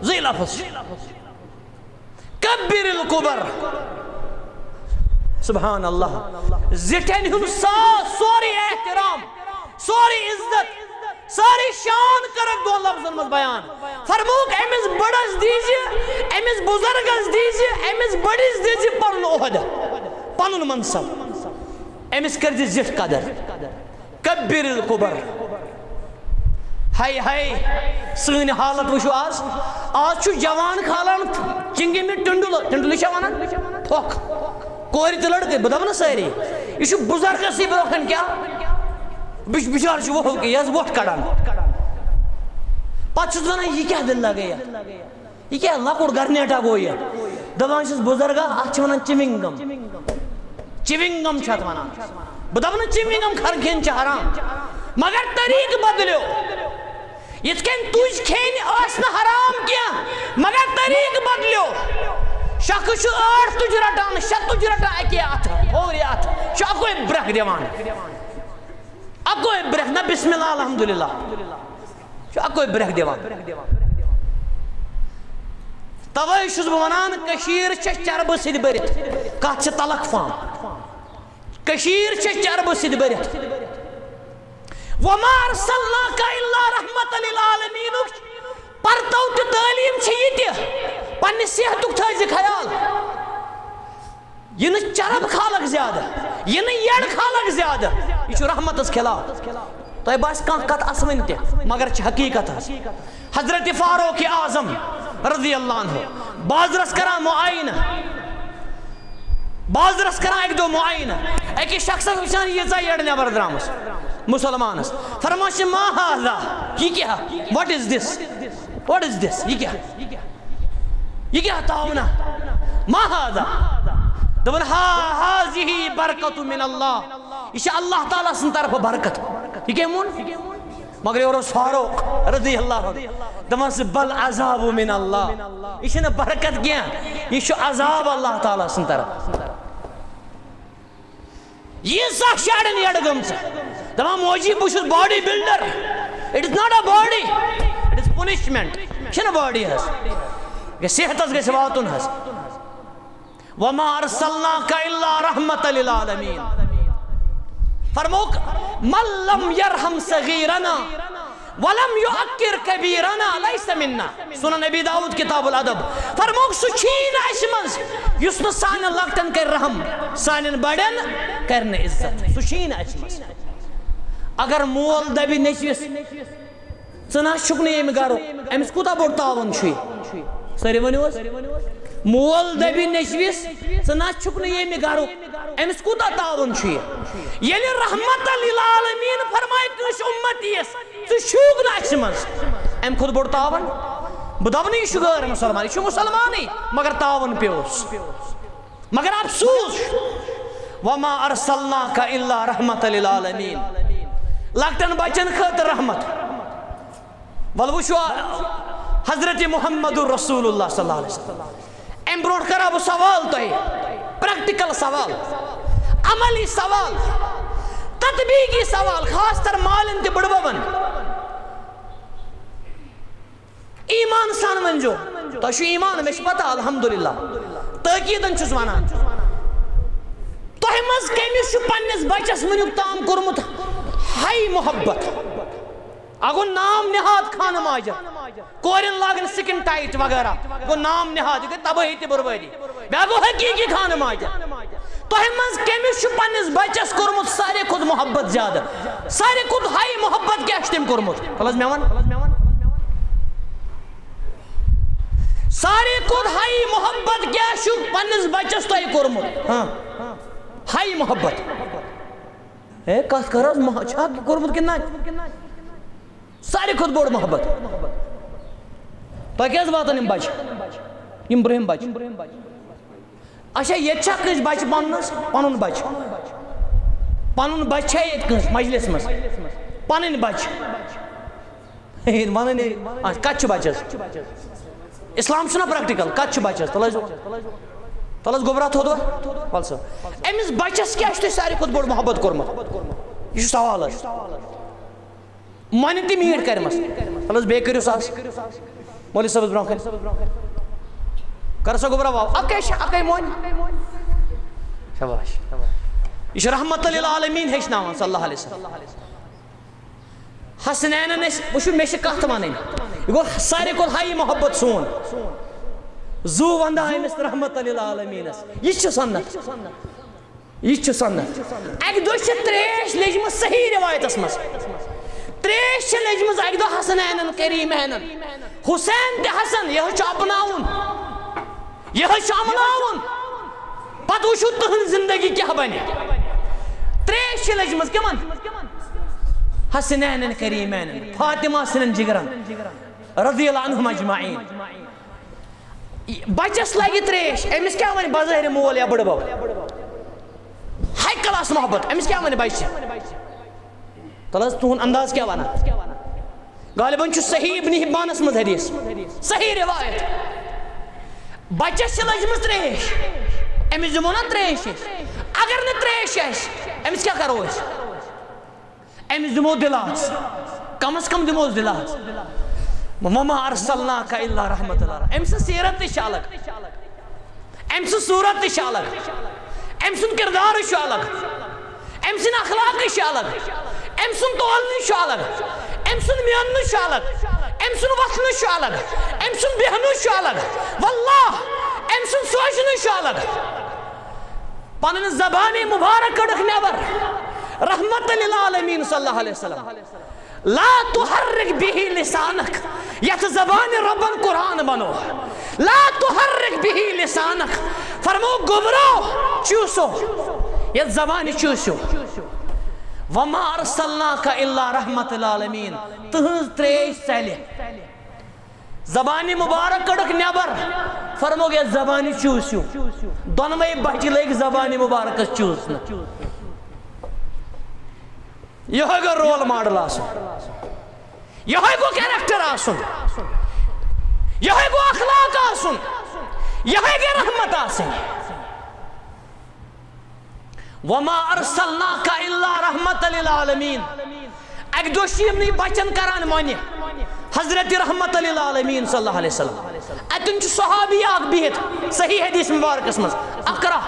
زٕے لفظ۔ کبر القبر۔ سبحان اللہ۔ زِٹھٮ۪ن ہُنٛد سا-، سورُے احترام، سورُے عزت، سٲرٕے شان کٔرٕکھ دۄن لفظن منٛز بیان۔ فرمووُکھ، أمِس بٔڑس دیٖزِ، أمِس بُزرگس دیٖزِ، أمِس بٔڑِس دیٖزِ پنُن عہدٕ، پنُن منصب۔ أمِس کٔرزِ زِٹھ قدر۔ کبر القبر۔ ہاے ہاے، سٲنۍ حالت وٕچھِو آز۔ آز چھُ جوان کھالان چنگمہِ ٹنڈلہٕ، ٹنڈلہٕ چھا ونان؟ پھۄکھ۔ کورِ تہٕ لڑکہٕ، بہٕ دپہٕ نہٕ سٲری۔ یہِ چھُ بُزرگسٕے برونٛہہ کَنہِ کیٛاہ؟ بِچ-، بِچارٕ چھُ وۄٹھ، یہِ حظ وۄٹھ کڑان۔ پتہٕ چھُس ونان، یہِ کیٛاہ دٔلیٖلہ گٔیَتھ؟ یہِ کیٛاہ لۄکُٹ گرنیٹا گوٚو یہِ؟ دَپان چھِس بُزرگا، اَتھ چھِ وَنان chewing gum۔ Chewing gum چھِ اَتھ وَنان۔ بہٕ دَپہٕ نہٕ chewing gum کھر کھیٚنۍ چھِ حرام، مگر طریٖقہٕ بدلیو۔ یِتھ کٔنۍ تُج کھیٚنۍ ٲس نہٕ حرام کینٛہہ، مگر طریٖقہٕ بدلیو۔ شخص چھُ ٲٹھ تُج رَٹان، شےٚ تُج رَٹان اَکے اَتھٕ، کھوورِ اَتھٕ، چھُ اَکُے برٛکھ دِوان۔ اَکُے برٛکھ، نہ بسم اللہ، الحمدللہ۔ چھُ اَکُے برٛکھ دِوان۔ توے چھُس بہٕ وَنان، کٔشیٖر چھےٚ چربہٕ سۭتۍ بٔرِتھ۔ کَتھ چھِ تلخ فام؟ کٔشیٖر چھےٚ چربہٕ سۭتۍ بٔرِتھ۔ وما ارسلناک الا رحمت للعالمینُک پرتو تہٕ تعلیٖم چھِ یہِ تہِ، پننہِ صحتُک تھٲیزِ خیال۔ یہِ نہٕ چرب کھالکھ زیادٕ، یہِ نہٕ یٔڑ کھالکھ زیادٕ، یہِ چھُ رحمتس خلاف۔ تۄہہِ باسہِ کانٛہہ کتھ اَسوٕنۍ تہِ، مگر چھِ حقیٖقت حظ۔ حضرت فاروق اعظم رضی اللہ عنہ بازرس کران معاینہٕ، بازرس کران اکہِ دۄہ معاینہٕ، أکِس شخصس وٕچھان ییٖژاہ یٔڑ نٮ۪بر درٛامٕژ مُسلمانس، فرمان چھِ، ما ہذا، یہِ کیٛاہ؟ What is this? What is this? یہِ کیٛاہ؟ یہِ کیٛاہ تاونا؟ ما ہذا؟ دوٚپُن، ہا، ہذہ برکت من اللہ۔ یہِ چھِ اللہ تعالیٰ سٕنٛدِ طرفہٕ برکت۔ یہِ کٔمۍ ووٚن؟ مگر یورٕ اوس فاروق رضی اللہ عنہ۔ دَپان چھِ، بل عذاب من اللہ۔ یہِ چھِنہٕ برکت کینٛہہ، یہِ چھُ عذاب اللہ تعالیٰ سٕنٛدِ طرفہٕ۔ ییٖژاہ چھِ اَڑٮ۪ن یَڑ گٔمژٕ۔ دَپان، موجی، بہٕ چھُس body builder۔ It is not a body, it is punishment۔ یہِ چھِنہٕ body حظ۔ یہِ صحتَس گژھِ واتُن حظ۔ وما ارسلناک الا رحمت للعالمین۔ فرمووُکھ، من لم یرحم صغیرنا ولم یعقر کبیرنا لیس منا۔ سنن ابی داؤد کتاب الادب۔ فرمووُکھ، سُہ چھُیی نہٕ اَسہِ منٛز یُس نہٕ سانٮ۪ن لۄکٹٮ۪ن کرِ رحم، سانٮ۪ن بڑٮ۪ن کرِ نہٕ عزت۔ سُہ چھُیی نہٕ اَسہِ منٛز۔ اگر مول دبہِ نیٚچوِس، "ژٕ نہ چھُکھ نہٕ ییٚمہِ گرُک"، أمِس کوٗتاہ بوٚڑ تعاوُن چھُ یہِ؟ سٲری ؤنِو حظ۔ مول دبہِ نیٚچوِس، "ژٕ نہ چھُکھ نہٕ ییٚمہِ گرُک"، أمِس کوٗتاہ تعاوُن چھُ یہِ؟ ییٚلہِ رحمت للعالمین فرمایہِ کٲنٛسہِ اُمتی یَس، "ژٕ چھُکھ نہٕ اَسہِ منٛز"، اَمہِ کھۄتہٕ بوٚڑ تعاوُن؟ بہٕ دَپہٕ نہٕ یہِ چھُ غٲر مُسلمان، یہِ چھُ مُسلمانٕے، مگر تعاوُن پیوٚس۔ مگر افسوس، "وما ارسلناک الا رحمت للعالمین"۔ لۄکٹٮ۪ن بچن خٲطرٕ رحمت۔ ول وٕچھو حضرت محمد رسول اللہ صلی اللہ علیہ وسلم۔ امہِ برونٛٹھ کرا بہٕ سوال تۄہہِ، پریکٹیکل سوال، عملی سوال، تطبیقی سوال، خاص طور مالٮ۪ن تہٕ بٕڈببن۔ ایمان سان ؤنۍزیو، تۄہہِ چھُ ایمان، مےٚ چھِ پتہ، الحمدللہ، تٲکیٖدن چھُس ونان۔ تۄہہِ منٛز کٔمِس چھُ پننِس بچس وٕنیُک تام کوٚرمُت ہاے محبت؟ اکھ گوٚو نام نہاد خانہٕ ماجن، کورٮ۪ن لاگٕنۍ سکن ٹایٹ وغیرہ، گوٚو نام نہاد، یہِ گٔے تبٲہی تہٕ بربٲدی۔ بیٛاکھ گوٚو حقیٖقی خانہٕ ماجن۔ تۄہہِ منٛز کٔمِس چھُ پننِس بچس کوٚرمُت ساروی کھۄتہٕ محبت زیادٕ؟ ساروی کھۄتہٕ ہاے محبت کیٛاہ چھُ تٔمۍ کوٚرمُت؟ تَلہٕ حظ مےٚ وَن۔ ساروی کھۄتہٕ ہاے محبت کیٛاہ چھُ پننِس بچس تۄہہِ کوٚرمُت؟ ہاں، ہاے محبت۔ ہے، کتھ کر حظ، مح-، چھا کوٚرمُت کِنہٕ نہ؟ ساروی کھۄتہٕ بوٚڑ محبت۔ تۄہہِ کیٛازِ واتان یِم بچہِ؟ یِم برٛہِم بچہِ۔ اچھا، ییٚتہِ چھا کٲنٛسہِ بچہِ پنُن حظ؟ پنُن بچہِ۔ پنُن بچہِ چھا ییٚتہِ کٲنٛسہِ مجلس منٛز؟ پنٕنۍ بچہِ۔ ہے، ونان ہے، آ، کتہِ چھُ بچس؟ اسلام چھُنہ پریکٹیکل، کتہِ چھُ بچس؟ تلہٕ حظ، تلہٕ حظ گوٚبرا تھوٚد وۄنۍ۔ ول سا۔ أمِس بچس کیٛاہ چھُ تۄہہِ ساروی کھۄتہٕ بوٚڑ محبت کوٚرمُت؟ یہِ چھُ سوال حظ۔ مۄنہِ تہِ میٖٹھ کَرِمَس۔ وَلہٕ حظ، بیٚیہِ کٔرِو سا حظ۔ مولوی صٲبَس برونٛہہ کَنہِ۔ کَر سا گوٚبرا واو۔ اَکَے چھِ، اَکَے مۄنۍ۔ شاباش۔ یہِ چھُ رحمت للعالمین ہیٚچھناوان، صلی اللہ علیہ وسلم۔ حسنینَن ٲسۍ، وٕچھِو، مےٚ چھِ کَتھ وَنٕنۍ۔ یہِ گوٚو ساروی کھۄتہٕ ہاے محبت سون۔ زُو وَنٛدان أمِس رحمت للعالمینَس۔ یہِ چھِ سُنت۔ یہِ چھُ سنت۔ اَکہِ دۄہ چھِ تریش لٔجمٕژ صحیح روایتس منٛز۔ تریش چھِ لٔجمٕژ اَکہِ دۄہ حسنینن کریمینن۔ حسین تہٕ حسن، یِہوٚے چھُ اپناوُن، یِہوٚے چھُ اپناوُن۔ پتہٕ وٕچھِو تُہنٛز زندگی کیٛاہ بنہِ۔ تریش چھِ لٔجمٕژ کِمن؟ حسنینن کریمینن، فاطمہ سٕنٛدٮ۪ن جگرن، رضی اللہ عنہم اجمعین۔ بچس لگہِ تریش، أمِس کیٛاہ وَنہِ بظٲہرِ مول یا بٕڈبب؟ ہاے کلاس محبت، أمِس کیٛاہ وَنہِ بچہِ؟ تَلہٕ حظ، تُہُنٛد انداز کیٛاہ وَنان؟ غالباً چھُ صحیح ابن حبانس منٛز حدیث، صحیح روایت۔ بچس چھِ لٔجمٕژ تریش، أمِس دِمو نا تریش أسۍ؟ اگر نہٕ تریش آسہِ، أمِس کیٛاہ کرو أسۍ؟ أمِس دِمو دِلاس، کم از کم دِموس دِلاس۔ وما ارسلناک الا رحمت للعالمین۔ أمۍ سٕنٛز سیرت تہِ چھِ الگ، أمۍ سٕنٛز صورت تہِ چھِ الگ، أمۍ سُنٛد کردار چھُ الگ، أمۍ سٕنٛدۍ اخلاق چھِ الگ، أمۍ سُنٛد تولنہٕ چھُ الگ، أمۍ سُنٛد میننہٕ چھُ الگ، أمۍ سُنٛد وۄتھنہٕ چھُ الگ، أمۍ سُنٛد بیہنہٕ چھُ الگ۔ واللہ، أمۍ سُنٛد سوچنہٕ چھُ الگ۔ پنٕنۍ زبانہِ مبارک کٔڑٕکھ نٮ۪بر۔ رحمت للعالمین صلی اللہ علیہ وسلم۔ لا تحرک به لسانک، یتھ زبانہِ رۄبن قرآن بنو۔ لا تحرک به لسانک، فرمو گوٚبرو چوٗسو، یتھ زبانہِ چوٗسِو۔ وما ارسلناک الا رحمت للعالمین، تٕہٕنٛز تریش ژلہِ۔ زبانہِ مبارک کٔڑٕکھ نٮ۪بر، فرمووُکھ، یتھ زبانہِ چوٗسِو۔ دۄنوَے بچہِ لٔگۍ زبانہِ مبارکس چوٗسنہٕ۔ یِہوٚے گوٚو رول ماڈل آسُن، یِہوٚے گوٚو کیریکٹر آسُن، یِہوٚے گوٚو اخلاق آسُن، یِہوٚے گٔے رحمت آسٕنۍ۔ وما ارسلناک الا رحمت للعالمین۔ اکہِ دۄہ چھِ یِمنٕے بچن کران مۄنہِ حضرت رحمت للعالمین صلی اللہ علیہ وسلم۔ اتٮ۪ن چھُ صحابی اکھ بِہِتھ صحیح حدیث مبارکس منٛز، اقرا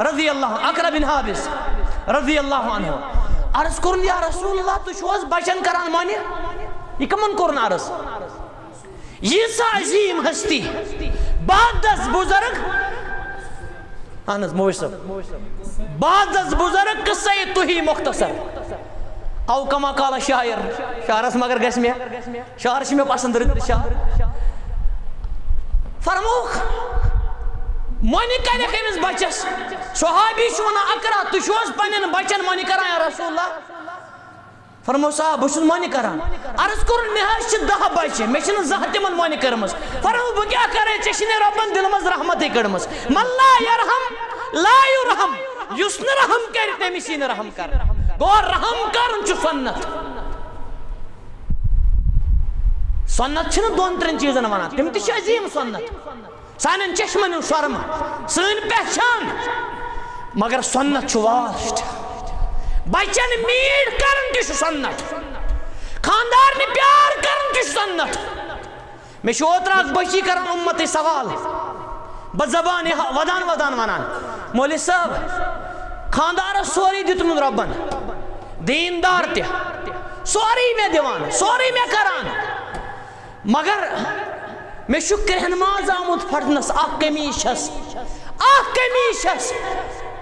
رضی اللہ، اقرا بن حابس رضی اللہ عنہ۔ عرض کوٚرُن، یا رسول اللہ، تُہۍ چھِو حظ بچن کران مۄنہِ؟ یہِ کمن کوٚرُن عرض؟ ییٖژاہ عظیٖم ہستی، بعد از بزرگ، اہن حظ، موج صٲب، بعد از بزرگ قصے تُہی مختصر۔ او کما قال شاعر، شعرس مگر گژھِ مےٚ، شعر چھِ مےٚ پسند، رٕتۍ رٕتۍ شعر۔ فرمووُکھ، مۄنہِ کرٮ۪کھ أمِس بچس۔ صحابی چھُ ونان، اقرا، تُہۍ چھِو حظ پننٮ۪ن بچن مۄنہِ کران یا رسول اللہ؟ فرموو، صاحب، بہٕ چھُس مۄنہِ کران۔ عرض کوٚرُن، مےٚ حظ چھِ دَہ بچہِ، مےٚ چھِنہٕ زانٛہہ تِمن مۄنہِ کٔرمٕژ۔ فرموو، بہٕ کیٛاہ کرے، ژےٚ چھِ نہٕ رۄبن دِلہٕ منٛز رحمتٕے کٔڑمٕژ۔ من لا یرحم لا یرحم، یُس نہٕ رحم کرِ، تٔمِس یی نہٕ رحم کرنہٕ۔ گوٚو، رحم کرُن چھُ سنت۔ سنت چھِنہٕ دۄن ترٛٮ۪ن چیٖزن ونان، تِم تہِ چھِ عظیٖم سنت۔ سانٮ۪ن چشمن ہُنٛد شرمہٕ، سٲنۍ پہچان، مگر سنت چھُ vast۔ بچن میٖٹھ کرُن تہِ چھُ سنت، خاندارنہِ پیار کرُن تہِ چھُ سنت۔ مےٚ چھُ اوترٕ اکھ بچی کران اُمتٕے سوال، بہٕ زبانہِ ہا-، ودان ودان ونان، مولوی صٲب، خاندارس سورُے دیُتمُت رۄبن، دیٖندار تہِ، سورُے مےٚ دِوان، سورُے مےٚ کران، مگر مےٚ چھُ کرٛٮ۪ہن ماز آمُت پھٹنس، اکھ کمی چھس، اکھ کمی چھس۔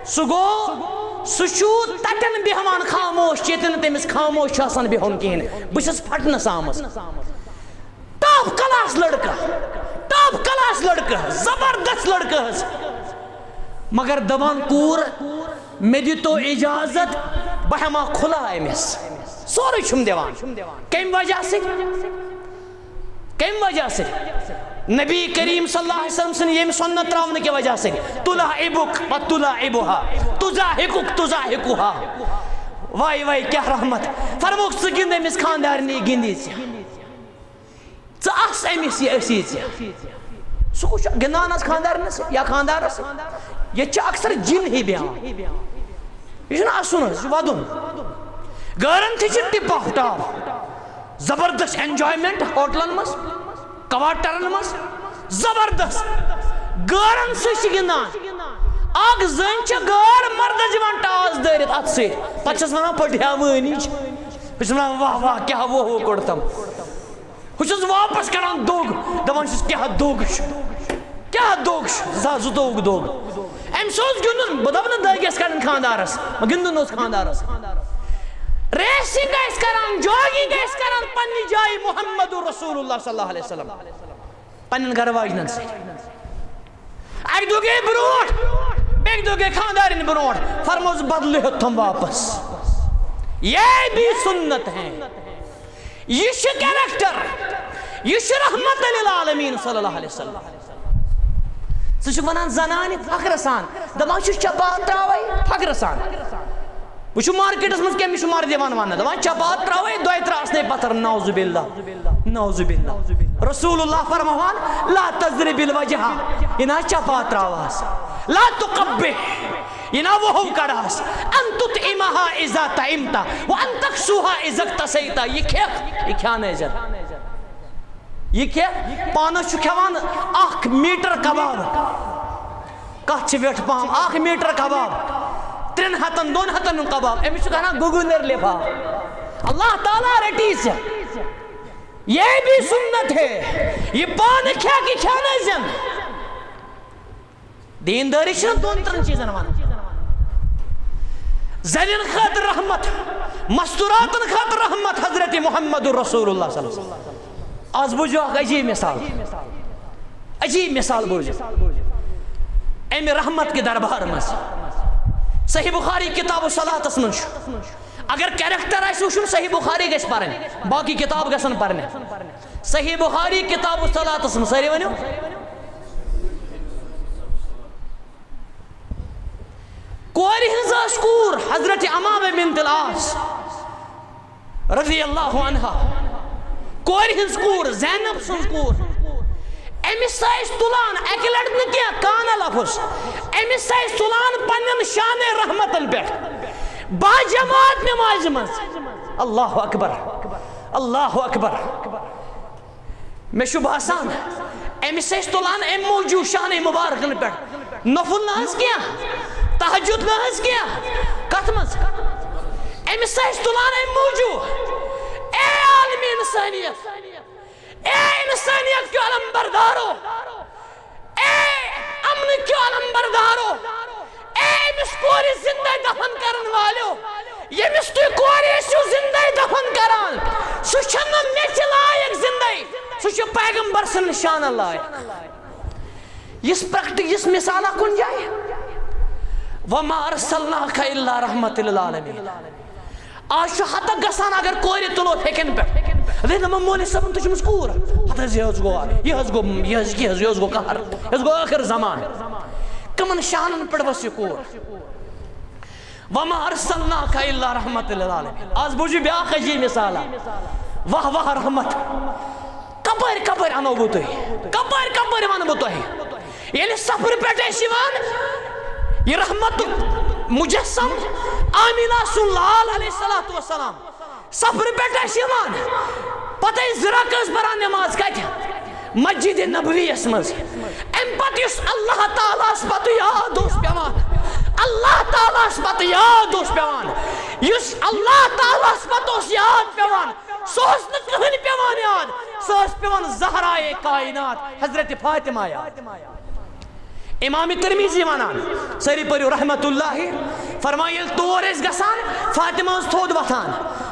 سُہ گوٚو، سُہ چھُ تتٮ۪ن بیہوان خاموش، ییٚتٮ۪ن نہٕ تٔمِس خاموش چھُ آسان بیہُن کِہیٖنۍ۔ بہٕ چھس پھٹنس آمٕژ۔ ٹاپ کلاس لڑکہٕ، ٹاپ کلاس لڑکہٕ، زبردست لڑکہٕ حظ۔ مگر دپان، کوٗر، مےٚ دِتو اجازت، بہٕ ہٮ۪مہٕ ہا کھُلا أمِس۔ سورُے چھُم دِوان۔ کمہِ وجہ سۭتۍ؟ کمہِ وجہ سۭتۍ؟ نبی کریم صلی اللہ علیہ وسلم سٕنٛدِ ییٚمہِ سنت ترٛاونہٕ کہِ وجہ سۭتۍ۔ تُلاعِبُک و تُلاعِبُہا، تُضاحِکُک تُضاحِکُہا۔ واے واے، کیٛاہ رحمت۔ فرمووُکھ، ژٕ گِنٛد أمِس خانٛدارنہِ، گِنٛدی ژےٚ۔ ژٕ آس أمِس، یہِ أسی ژےٚ۔ سُہ کُس چھُ گِنٛدان حظ خانٛدارنِس یا خانٛدارس؟ ییٚتہِ چھِ اکثر جِن ہی بیٚہوان۔ یہِ چھُنہٕ اَسُن حظ، یہِ چھُ وَدُن۔ گٲرَن تہِ چھِ ٹِپ آف ٹاپ۔ زبردست enjoyment ہوٹلَن منٛز، کواٹرَن منٛز، زبردست۔ گٲرَن سۭتۍ چھِ گِنٛدان۔ اَکھ زٔنۍ چھےٚ گٲر مردَس دِوان ٹاس دٲرِتھ اَتھٕ سۭتۍ۔ پَتہٕ چھَس وَنان، "پٔٹھیا وٲنِج۔" بہٕ چھُس وَنان، "واہ واہ، کیٛاہ ووہو کوٚڑتَم۔" بہٕ چھُس واپس کران دوٚگ، دپان چھُس، "کیٛاہ دوٚگ چھُ؟ کیٛاہ دوٚگ چھُ؟" زٕ ہتھ زٕتووُہُک دوٚگ۔ أمِس اوس گِنٛدُن، بہٕ دپہٕ نہٕ دٲگۍ آسہِ کڑٕنۍ خانٛدارس، مگر گِنٛدُن اوس خانٛدارس۔ ریسنگ آسہِ کران، جاگنگ آسہِ کران، پننہِ جایہِ محمد رسول اللہ صلی اللہ علیہ وسلم۔ پننٮ۪ن گرٕ واجنٮ۪ن سۭتۍ۔ اکہِ دۄہ گٔے برونٛٹھ، بیٚکہِ دۄہ گٔے خانٛدارِنۍ برونٛٹھ، فرمووُس، بدلہٕ ہیوٚتتھم واپس۔ یہ بھی سنت ہے، یہِ چھُ کیریکٹر، یہِ چھُ رحمت للعالمین صلی اللہ علیہ وسلم۔ ژٕ چھُکھ ونان زنانہِ فخرٕ سان، دپان چھُ چپاتراوے فخرٕ سان۔ وٕچھِو مارکیٹس منٛز کٔمِس چھُ مرد یِوان وننہٕ، دپان، "چپاتراوے دۄیہِ ترٛےٚ آسنے پتھر، نعوذ باللہ، نعوذ باللہ۔" رسول اللہ فرماوان، "لا تضرب الوجہ"، یہِ نہ حظ چپاتراوہس، "لا تقبح"، یہِ نہ وہو کڑہس، "ان تطعمها اذا طعمت وان تکسوها اذا اکتسیت"، یہِ کھیٚکھ، یہِ کھیانٲوزٮ۪ن۔ یہِ کیٛاہ؟ پانس چھُ کھٮ۪وان اکھ میٖٹر کباب۔ کتھ چھِ ویٹھ پہم؟ اکھ میٖٹر کباب۔ ترٛٮ۪ن ہتن، دۄن ہتن ہُنٛد کباب۔ أمِس چھُ کران گُگُنر لفاف۔ اللہ تعالیٰ رٹی ژےٚ۔ یہ بھی سنت ہے۔ یہِ پانہٕ کھٮ۪کھ، یہِ کھیانٲوزٮ۪ن۔ دیندٲری چھنہٕ دۄن ترٛٮ۪ن چیٖزن ونان۔ زنٮ۪ن خٲطرٕ رحمت، مستوراتن خٲطرٕ رحمت، حضرت محمد رسول اللہ صلی اللہ علیہ وسلم۔ از بوٗزِو اکھ عجیٖب مثال، عجیٖب مثال بوٗزِو۔ امہِ رحمت کہِ دربار منٛز صحیح بخاری کتاب الصلاۃس منٛز چھُ، اگر کیریکٹر آسہِ وٕچھُن، صحیح بخاری گژھِ پرٕنۍ، باقٕے کتاب گژھن پرنہِ۔ صحیح بخاری کتاب الصلاۃس منٛز، سٲری ؤنِو۔ کورِ ہٕنٛز ٲس کوٗر، حضرت امامہ بنت العاص رضی اللہ عنہا، کورِ ہٕنٛز کوٗر، زینب سٕنٛز کوٗر۔ أمِس ٲسۍ تُلان، اَکہِ لَٹہِ نہٕ کینٛہہ، کانہ لفظ، أمِس ٲسۍ تُلان پننٮ۪ن شانِ رحمتن پٮ۪ٹھ، باجماعت نمازِ منٛز۔ اللہ اکبر، اللہ اکبر۔ مےٚ چھُ باسان، أمِس ٲسۍ تُلان اَمہِ موٗجوٗب شانہِ مُبارکَن پٮ۪ٹھ۔ نفل نہ حظ کینٛہہ، تہجد نہ حظ کینٛہہ۔ کَتھ منٛز؟ أمِس ٲسۍ تُلان اَمہِ موٗجوٗب۔ اے عالمِ اِنسٲنیت، اے اِنسٲنیت کیو علم بردارو، اے امنہٕ کیو علم بردارو، اے أمِس کورِ زِندَے دفن کرن والیو، ییٚمِس تُہۍ کورِ ٲسِو زِندَے دفن کران، سُہ چھُنہٕ مےٚ تہِ لایق زِندَے، سُہ چھُ پیغمبر سٕنٛدِ شانہٕ لایق۔ یِژھ پرٛکٹِک، یِژھ مثالہ کُنہِ جایہِ؟ وما ارسلناک الا رحمت للعالمین۔ آز چھُ ہتک گژھان اگر کورِ تُلو پھیٚکٮ۪ن پٮ۪ٹھ۔ دَپہِ، دَپان، مولوی صٲبن تُج أمِس کوٗر۔ ہتہٕ حظ، یہِ حظ گوٚو، یہِ حظ گوٚو، یہِ حظ، یہِ حظ، یہِ حظ گوٚو قہر، یہِ حظ گوٚو ٲخر زمان۔ کٕمن شانن پٮ۪ٹھ ؤژھ یہِ کوٗر؟ وما ارسلناک الا رحمت للعالمین۔ آز بوٗزِو بیٛاکھ عجیٖب مثالہ۔ واہ واہ رحمت۔ کپٲرۍ کپٲرۍ انو بہٕ تُہۍ؟ کپٲرۍ کپٲرۍ ونہٕ بہٕ تۄہہِ؟ ییٚلہِ سفرٕ پٮ۪ٹھ ٲسۍ یِوان، یہِ رحمتُک مجسم آمینہ سُنٛد لال علیہ الصلوۃ والسلام سفرٕ پٮ۪ٹھ ٲسۍ یِوان، پتہٕ ٲسۍ زٕ رکٲژ پران نماز۔ کتہِ؟ مسجد نبوی یس منٛز۔ امہِ پتہٕ یُس اللہ تعالیٰ ہس پتہٕ یاد اوس پٮ۪وان، اللہ تعالیٰ ہس پتہٕ یاد اوس پٮ۪وان، یُس اللہ تعالیٰ ہس پتہٕ اوس یاد پٮ۪وان، سُہ اوس نہٕ کٕہٕنۍ پٮ۪وان یاد، سُہ ٲس پٮ۪وان زہرائے کائنات حضرت فاطمہ یاد۔ امام ترمذی ونان، سٲری پٔرِو رحمت اللہ، فرمان، ییٚلہِ تور ٲسۍ گژھان، فاطمہ ٲس تھوٚد وۄتھان،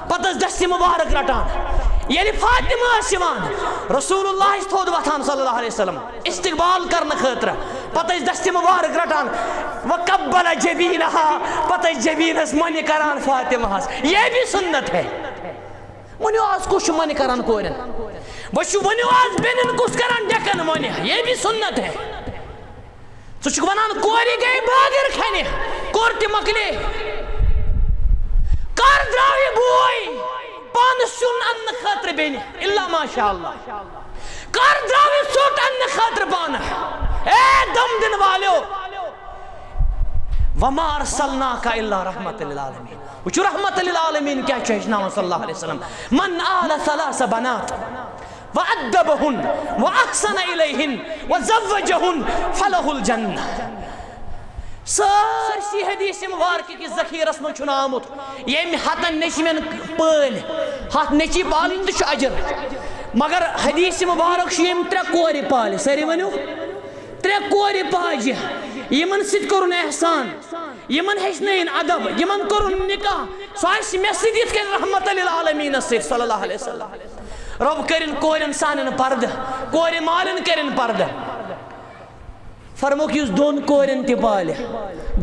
پتہٕ ٲس دستِ مبارک رٹان۔ ییٚلہِ فاطمہ ٲس یِوان، رسول اللہ ٲسۍ تھوٚد وۄتھان صلی اللہ علیہ وسلم استقبال کرنہٕ خٲطرٕ، پتہٕ ٲسۍ دستِ مبارک رٹان، وقبل جبینہا، پتہٕ ٲسۍ جبینس مۄنہِ کران فاطمہ ہس۔ یہ بھی سنت ہے۔ ؤنِو، آز کُس چھُ مۄنہِ کران کورٮ۪ن؟ وۄنۍ چھُ، ؤنِو، آز بیٚنٮ۪ن کُس کران ڈٮ۪کن مۄنہِ؟ یہ بھی سنت ہے۔ ژٕ چھُکھ ونان کورِ گٔے بٲگِر کھنہِ، کوٚر تہِ مۄکلے۔ کر درٛاو یہِ بوے پانہٕ سیُن اننہٕ خٲطرٕ بیٚنہِ؟ الا ماشاء اللہ۔ کر درٛاو یہِ ژوٚٹ اننہٕ خٲطرٕ پانہٕ؟ اے دم دِنہٕ والیو، وما ارسلناک الا رحمت للعالمین۔ وٕچھِو رحمت للعالمین کیٛاہ چھُ ہیٚچھناوان صلی اللہ علیہ وسلم۔ من آل ثلاث بنات وادبہن واحسن الیہن وزوجہن فلہ الجنہ۔ سٲرسٕے حدیث مبارکہٕ کِس ذخیرس منٛز چھُنہٕ آمُت، ییٚمۍ ہتن نیٚچوٮ۪ن پٲلۍ، ہتھ نیٚچی پالٕنۍ تہِ چھُ اجر، مگر حدیث مبارک چھُ ییٚمۍ ترٛےٚ کورِ پالہِ۔ سٲری ؤنِو، ترٛےٚ کورِ پاجہِ، یِمن سۭتۍ کوٚرُن احسان، یِمن ہیٚچھنٲیِن ادب، یِمن کوٚرُن نکاح، سُہ آسہِ مےٚ سۭتۍ یِتھ کٔنۍ رحمت للعالمینس سۭتۍ صلی اللہ علیہ وسلم۔ رۄب کٔرِن کورٮ۪ن سانٮ۪ن پردٕ، کورِ مالٮ۪ن کٔرِن پردٕ۔ فرموکھ، یُس دۄن کورٮ۪ن تہِ پالہِ،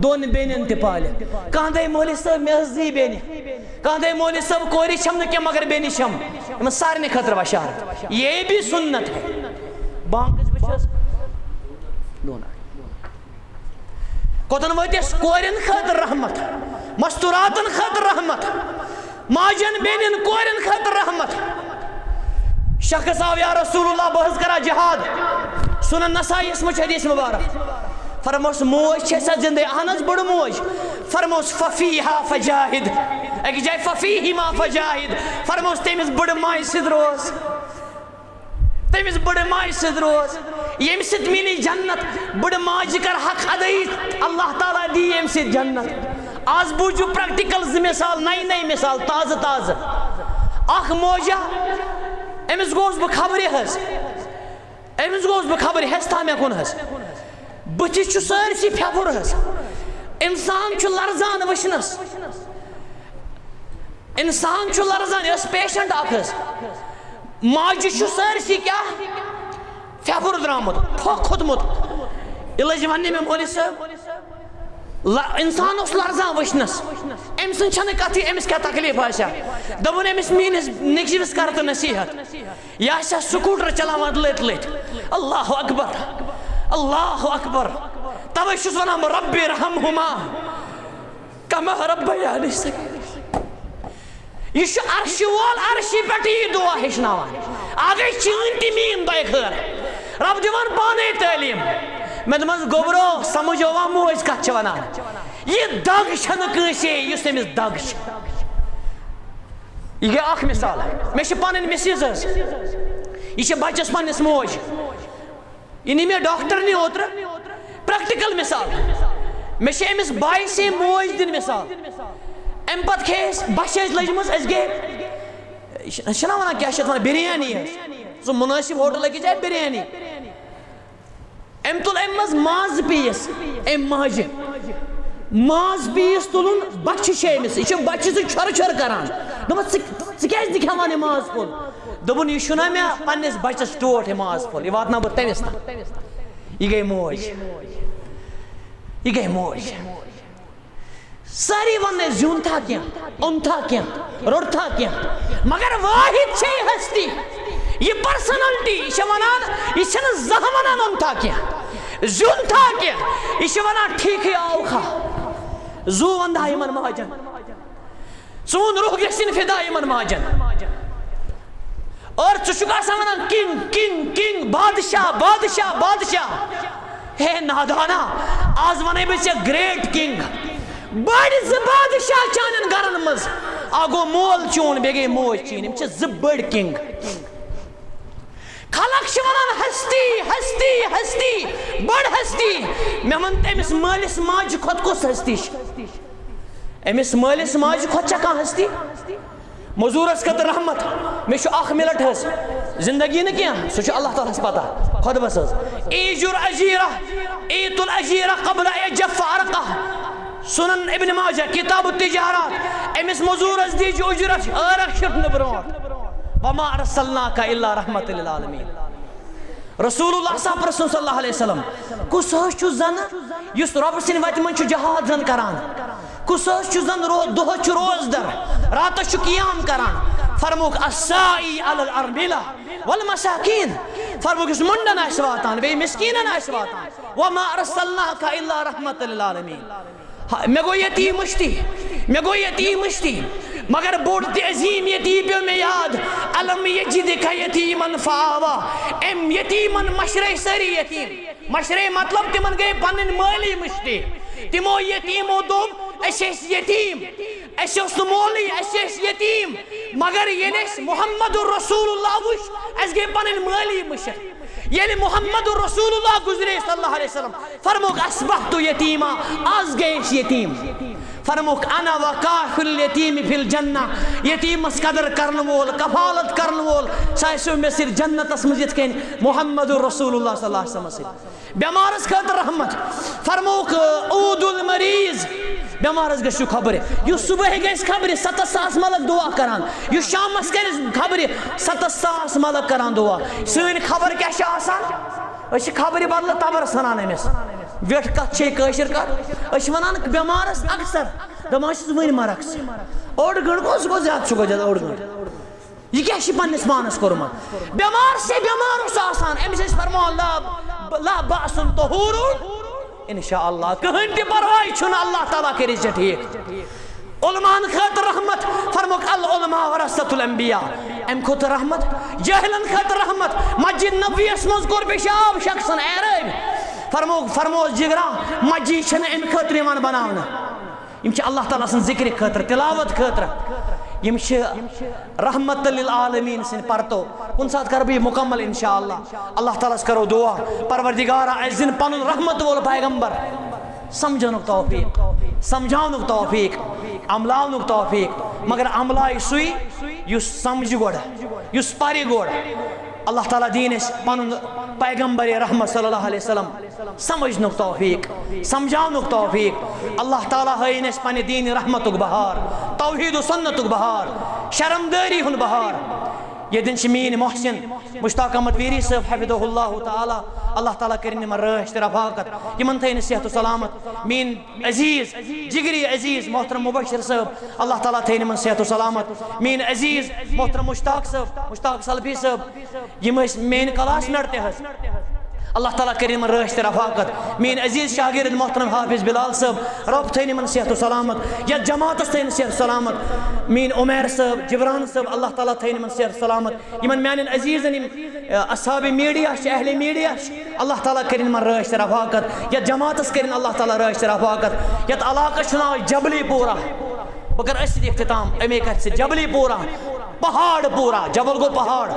دۄن بیٚنٮ۪ن تہِ پالہِ۔ کانٛہہ دَپہِ، مولوی صٲب، مےٚ ٲس زٕے بیٚنہِ۔ کانٛہہ دَپہِ، مولوی صٲب، کورِ چھَم نہٕ کینٛہہ، مگر بیٚنہِ چھَم۔ یِمَن سارنٕے خٲطرٕ بشارت۔ یہ بھی سنت ہے۔ بانٛگ کٔژِ بجہِ چھِ حظ؟ دۄن۔ کوٚتَن وٲتۍ أسۍ؟ کورٮ۪ن خٲطرٕ رحمت، مستوراتَن خٲطرٕ رحمت، ماجن بیٚنٮ۪ن کورٮ۪ن خٲطرٕ رحمت۔ شخص آو، یا رسول اللہ، بہٕ حظ کرا جہاد۔ سنن نسائیس منٛز چھُ حدیث مبارک۔ فرموس، موج چھےٚ سا زندے؟ اہن حظ، بٔڑ موج۔ فرموس، ففیہا فجاہد۔ أکِس جایہِ ففیہما فجاہد۔ فرموس، تٔمِس بٔڑ ماجہِ سۭتۍ روز۔ تٔمِس بٔڑ ماجہِ سۭتۍ روز، ییٚمہِ سۭتۍ میلی جنت۔ بٔڑ ماجہِ کر حق ادٲیی، اللہ تعالیٰ دی ییٚمہِ سۭتۍ جنت۔ آز بوٗزِو پریکٹیکل زٕ مثال، نَیہِ نَیہِ مثال، تازٕ تازٕ۔ اکھ موجہ، أمِس گوس بہٕ خبرِ حظ، أمِس گوس بہٕ خبرِ، ہٮ۪س تھا مےٚ کُن حظ۔ بٕتھِ چھُ سٲرسٕے پھٮ۪پھُر حظ۔ انسان چھُ لرزان وٕچھنس۔ انسان چھُ لرزان، یہِ ٲس پیشنٹ اکھ حظ۔ ماجہِ چھُ سٲرسٕے کیٛاہ؟ پھٮ۪پھُر درٛامُت، پھۄکھ کھوٚتمُت۔ یہِ لٔج وننہِ مےٚ، مولوی صٲب، ل-، انسان اوس لرزان وٕچھنس۔ أمۍ سٕنٛز چھنہٕ کتھٕے، أمِس کیٛاہ تکلیف آسہِ ہا۔ دوٚپُن، أمِس میٲنِس نیٚچوِس کر تہٕ نصیحت۔ یہِ آسہِ ہا سکوٗٹر چلاوان لٔتۍ لٔتۍ۔ اللہ اکبر، اللہ اکبر۔ توے چھُس ونان بہٕ، رب ارحمہما کما ربیانی صغیرا۔ یہِ چھُ عرشہِ وول عرشہِ پٮ۪ٹھ یہِ دعا ہیٚچھناوان۔ اَکھ گٔے چٲنۍ تہِ میٛٲنۍ دۄیہِ خٲر۔ رب دِوان پانے تعلیٖم۔ مےٚ دوٚپمَس، گوٚبرو، سمجھ آوا موج کتھ چھِ ونان؟ یہِ دگ چھنہٕ کٲنٛسے، یُس تٔمِس دگ چھِ۔ یہِ گٔے اکھ مثال۔ مےٚ چھِ پنٕنۍ مسز حظ، یہِ چھِ بچس پننِس موج۔ یہِ نی مےٚ ڈاکٹر نی اوترٕ، پریکٹیکل مثال۔ مےٚ چھِ أمِس بایہِ سٕے موج دِنۍ مثال۔ اَمہِ پتہٕ کھے أسۍ، بَچھِ ٲسۍ لٔجمٕژ، أسۍ گٔے، یہِ چھِ، چھِنہ وَنان، کیٛاہ چھِ اَتھ وَنان، بِریانی حظ۔ سُہ مُنٲسِب ہوٹل أکِس جایہِ بِریانی۔ أمۍ تُل اَمہِ منٛز ماز پیٖس، أمۍ ماجہِ۔ ماز پیٖس تُلُن، بَچھِ چھِ أمِس، یہِ چھِ بَچھِ سۭتۍ چھۄرٕ چھۄرٕ کران۔ دوٚپمَس، "ژٕ، ژٕ کیٛازِ نہٕ کھٮ۪وان یہِ ماز پھوٚل؟" دوٚپُن، "یہِ چھُنہ مےٚ پنٛنِس بَچَس ٹوٹھ یہِ ماز پھوٚل، یہِ واتناو بہٕ تٔمِس تام۔" یہِ گٔے موج، یہِ گٔے موج۔ سٲری وَننَے، "زیُن تھا کینٛہہ، اوٚن تھا کینٛہہ، روٚٹ تھا کینٛہہ، مگر واحد چھے ہستی، یہِ پرسنلٹی، یہِ چھِ وَنان، یہِ چھِنہٕ زانٛہہ وَنان اوٚن تھا کینٛہہ، زیُن تھا کینٛہہ، یہِ چھِ وَنان ٹھیٖکھٕے آو کھا، زُو وَنٛدٕ ہا یِمَن ماجَن، چون روح گژھِ نہٕ فدا یِمَن ماجَن۔ اور ژٕ چھُکھ آسان وَنان، 'کنگ، کنگ، کنگ، بادشاہ، بادشاہ، بادشاہ۔'" ہے نادانا، آز وَنے بہٕ ژےٚ گریٹ کنگ۔ بٔڑۍ زٕ بادشاہ چانٮ۪ن گرن منٛز۔ اکھ گوٚو مول چون، بیٚیہِ گٔے موج چٲنۍ۔ یِم چھِ زٕ بٔڑۍ کنگ۔ خلق چھِ وَنان، "ہستی، ہستی، ہستی، بٔڑ ہستی۔" مےٚ وَن تٔمِس مٲلِس ماجہِ کھۄتہٕ کۄس ہستی چھِ؟ أمِس مٲلِس ماجہِ کھۄتہٕ چھا کانٛہہ ہستی؟ مزوٗرس خٲطرٕ رحمت۔ مےٚ چھُ اکھ منٹ حظ، زندگی نہٕ کینٛہہ، سُہ چھُ اللہ تعالیٰ ہس پتہ، خۄدبس حظ۔ ایجر اجیرہ، ایت الاجیرہ قبل ان یجف عرقہ۔ سنن ابن ماجہ، کتاب التجارات۔ أمِس مزوٗرس دیٖزِ اجرت، عٲرق چھُٹنہٕ برونٛٹھ۔ وما ارسلناک الا رحمت للعالمین۔ رسول اللہ صاحب پرٛژھُن صلی اللہ علیہ وسلم، کُس حظ چھُ زَنہٕ یُس رۄبہٕ سٕنٛدِ وَتہِ منٛز چھُ جہاد زَن کران؟ کُس حظ چھُ زَن رو-، دۄہَس چھُ روزدَر، راتَس چھُ قیام کران؟ فرمووُکھ، "الساعی علی الارملہ والمساکین"۔ فرمووُکھ، یُس مُنڈَن آسہِ واتان، بیٚیہِ مِسکیٖنَن آسہِ واتان۔ "وما ارسلناک الا رحمت للعالمین"۔ ہا، مےٚ گوٚو یتیٖم مٔشتٕے، مےٚ گوٚو یتیٖم مٔشتٕے، مگر بوٚڑ تہِ عظیٖم یتیٖم پیوٚو مےٚ یاد، "الم یجدک یتیما فآوا"۔ أمۍ یتیٖمن مشرے سٲری یتیٖم، مشرے مطلب تِمن گٔے پنٕنۍ مٲلی مٔشتٕے۔ تِمو یتیٖمو دوٚپ، "أسۍ ٲسۍ یتیٖم، اَسہِ اوس نہٕ مولٕے، أسۍ ٲسۍ یتیٖم، مگر ییٚلہِ اَسہِ محمد رسول اللہ وٕچھ، اَسہِ گٔے پنٕنۍ مٲلی مٔشِتھ۔" ییٚلہِ محمد رسول اللہ گُزرے صلی اللہ علیہ وسلم، فرمووُکھ، "اصبحت یتیما"، آز گٔے أسۍ یتیٖم۔ فرمووُکھ، "انا وکافل الیتیم فی الجنہ"، یتیٖمس قدر کرن وول، کفالت کرن وول، سُہ آسیو مےٚ سۭتۍ جنتس منٛز یِتھ کٔنۍ محمد رسول اللہ صلی اللہ علیہ وسلم سۭتۍ۔ بٮ۪مارس خٲطرٕ رحمت۔ فرمووُکھ، "عودوا المریض"، بٮ۪مارس گٔژھِو خبرِ۔ یُس صبحٲے گژھِ خبرِ ستتھ ساس ملک دعا کران، یُس شامس کرِ خبرِ ستتھ ساس ملک کران دعا۔ سٲنۍ خبر کیٛاہ چھِ آسان؟ أسۍ چھِ خبرِ بدلہٕ تبرس ونان أمِس۔ ویٹھ کتھ چھے کٲشِر کتھ۔ أسۍ چھِ ونان بٮ۪مارس اکثر، دپان چھِس، "وٕنۍ مرکھ ژٕ۔" اوٚڑ گٲنٛٹہٕ گوٚو، سُہ گوٚو زیادٕ، چھُ گوٚو زیادٕ اوٚڑ گٲنٛٹہٕ۔ یہِ کیٛاہ چھِ پننِس پانس کوٚرمُت؟ بٮ۪مار سے بٮ۪مار اوس آسان، أمِس ٲسۍ فرماوان، "لا، لا بأس طہور، انشاءاللہ، کٕہٕنۍ تہِ پرواے چھُنہٕ، اللہ تعالیٰ کٔرِ ژےٚ ٹھیٖک۔" علماءن خٲطرٕ رحمت، فرمووُکھ، "العلماء ورثۃ الانبیاء"، امہِ کھۄتہٕ رحمت، جٲہلن خٲطرٕ رحمت۔ مسجد نبویس منٛز کوٚر پیشاب شخصن اعرٲبۍ، فرمووُکھ، فرمووُس، "جگرا، مسجد چھنہٕ امہِ خٲطرٕ یِوان بناونہٕ، یِم چھِ اللہ تعالیٰ سٕنٛز ذکرِ خٲطرٕ، تلاوت خٲطرٕ، یِم چھِ رحمت للعالمین سٕنٛدۍ پرتو۔" کُنہِ ساتہٕ کرٕ بہٕ یہِ مکمل انشاءاللہ۔ اللہ تعالیٰ ہس کرو دعا، "پروردگارا، اسہِ دِن پنُن رحمت وول پیغمبر سمجھنُک توفیق، سمجھاونُک توفیق، عملاونُک توفیق، مگر عملایہِ سُے یُس سمجھِ گۄڈٕ، یُس پرِ گۄڈٕ۔" اللہ تعالیٰ دِیِن اسہِ پنُن پیغمبر رحمت صلی اللہ علیہ وسلم سمجھنُک توفیق، سمجھاونُک توفیق۔ اللہ تعالیٰ ہٲیِن اسہِ پننہِ دیٖنہِ رحمتُک بہار، توحید و سنتُک بہار، شرمدٲری ہُنٛد بہار۔ ییٚتٮ۪ن چھِ میٛٲنۍ محسن مشتاق احمد ویری صٲب حفظہ اللہ تعالیٰ، اللہ تعالیٰ کٔرِن یِمن رٲچھ تہٕ رفاقت، یِمن تھٲیِن صحت و سلامت۔ میٛٲنۍ عزیز، جگری عزیز محترم مبشر صٲب، اللہ تعالیٰ تھٲیِن یِمن صحت و سلامت۔ میٛٲنۍ عزیز محترم مشتاق صٲب، مشتاق سلفی صٲب، یِم ٲسۍ میٛٲنۍ کلاس میٹ تہِ حظ۔ اللہ تعالیٰ کٔرِن یِمن رٲچھ تہٕ رفاقت۔ میٛٲنۍ عزیز شاگرد محترم حافظ بلال صٲب، رۄب تھٲیِن یِمن صحت و سلامت، یَتھ جماعتس تھٲیِن صحت و سلامت۔ میٛٲنۍ عمیر صٲب، جبران صٲب، اللہ تعالیٰ تھٲیِن یِمن صحت و سلامت۔ یِمن میٛانٮ۪ن عزیزن یِم، اَ، اصحاب میڈیا چھِ، اہل میڈیا چھِ، اللہ تعالیٰ کٔرِن یِمن رٲچھ تہٕ رفاقت۔ یَتھ جماعتس کٔرِن اللہ تعالیٰ رٲچھ تہٕ رفاقت۔ یَتھ علاقس چھُ ناو جبلی پورہ۔ بہٕ کرٕ أتھۍ سۭتۍ اختتام، اَمے کتھِ سۭتۍ۔ جبلی پورہ، پہاڑ پورہ، جبل گوٚو پہاڑ۔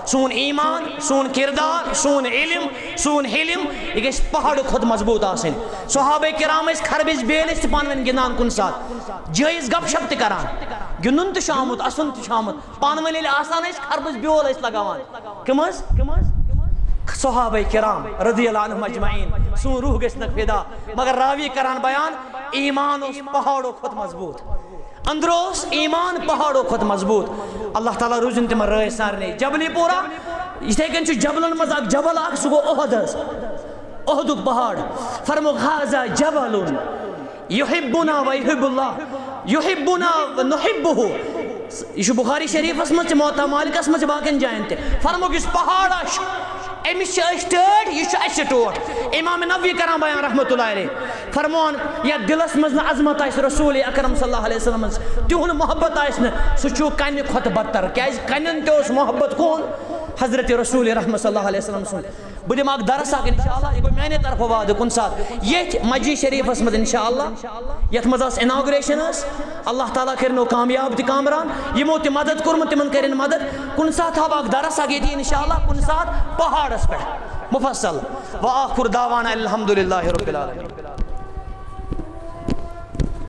سون ایمان، سون کردار، سون علم، سون حلم، یہِ گژھِ پہاڑٕ کھۄتہٕ مضبوط آسٕنۍ۔ صحابہ کرام ٲسۍ خربٕز بیٲلۍ ٲسۍ تہِ پانہٕ ؤنۍ گِنٛدان کُنہِ ساتہٕ، جٲیز گپ شپ تہِ کران۔ گِنٛدُن تہِ چھُ آمُت، اَسُن تہِ چھُ آمُت۔ پانہٕ ؤنۍ ییٚلہِ آسان ٲسۍ، خربٕز بیول ٲسۍ لگاوان۔ کٕم حظ؟ صحابہ کرام رضی اللہ عنہم اجمعین۔ سون روح گژھِ نہٕ فدا۔ مگر راوی کران بیان، ایمان اوس پہاڑو کھۄتہٕ مضبوٗط۔ أنٛدرٕ اوس ایمان پہاڑو کھۄتہٕ مضبوٗط۔ اللہ تعالیٰ روٗزِن تِمن رٲضۍ سارنٕے۔ جبلی پورہ، یِتھے کٔنۍ چھُ جبلن منٛز اکھ جبل اکھ، سُہ گوٚو احد حظ۔ احدُک پہاڑ۔ فرمووُکھ، "هذا جبل یحبنا و یحب اللہ، یحبنا و نحبہ۔" یہِ چھُ بخاری شریفس منٛز تہِ، موطا مالکس منٛز تہِ، باقین جاین تہِ۔ فرمووُکھ، یُس پہاڑ چھُ، أمِس چھِ أسۍ ٹٲٹھۍ، یہِ چھُ اَسہِ ٹوٹھ۔ امام نووی کران بیان رحمتہ اللہ علیہ، فرمووان، یتھ دِلس منٛز نہٕ عظمت آسہِ رسول اکرم صلی اللہ علیہ وسلم ہٕنٛز، تِہُنٛد محبت آسہِ نہٕ، سُہ چھُ کنہِ کھۄتہٕ بدتر، کیازِ کنٮ۪ن تہِ اوس محبت کون؟ حضرت رسول رحمت صلی اللہ علیہ وسلم سُنٛد۔ بہٕ دِمہٕ اکھ درس اکھ انشاءاللہ، یہِ گوٚو میانہِ طرفہٕ وعدٕ کُنہِ ساتہٕ ییٚتھۍ مسجد شریفس منٛز انشاءاللہ، یتھ منٛز ٲس inauguration ٲس۔ اللہ تعالیٰ کٔرِنو کامیاب تہِ کامران، یِمو تہِ مدد کوٚرمُت تِمن کٔرِن مدد۔ کُنہِ ساتہٕ تھاوٕ بہٕ اکھ درس اکھ ییٚتی انشاءاللہ، کُنہِ ساتہٕ پہاڑس پٮ۪ٹھ مفصل۔ وآخر دعوانا الحمدللہ رب العالمین۔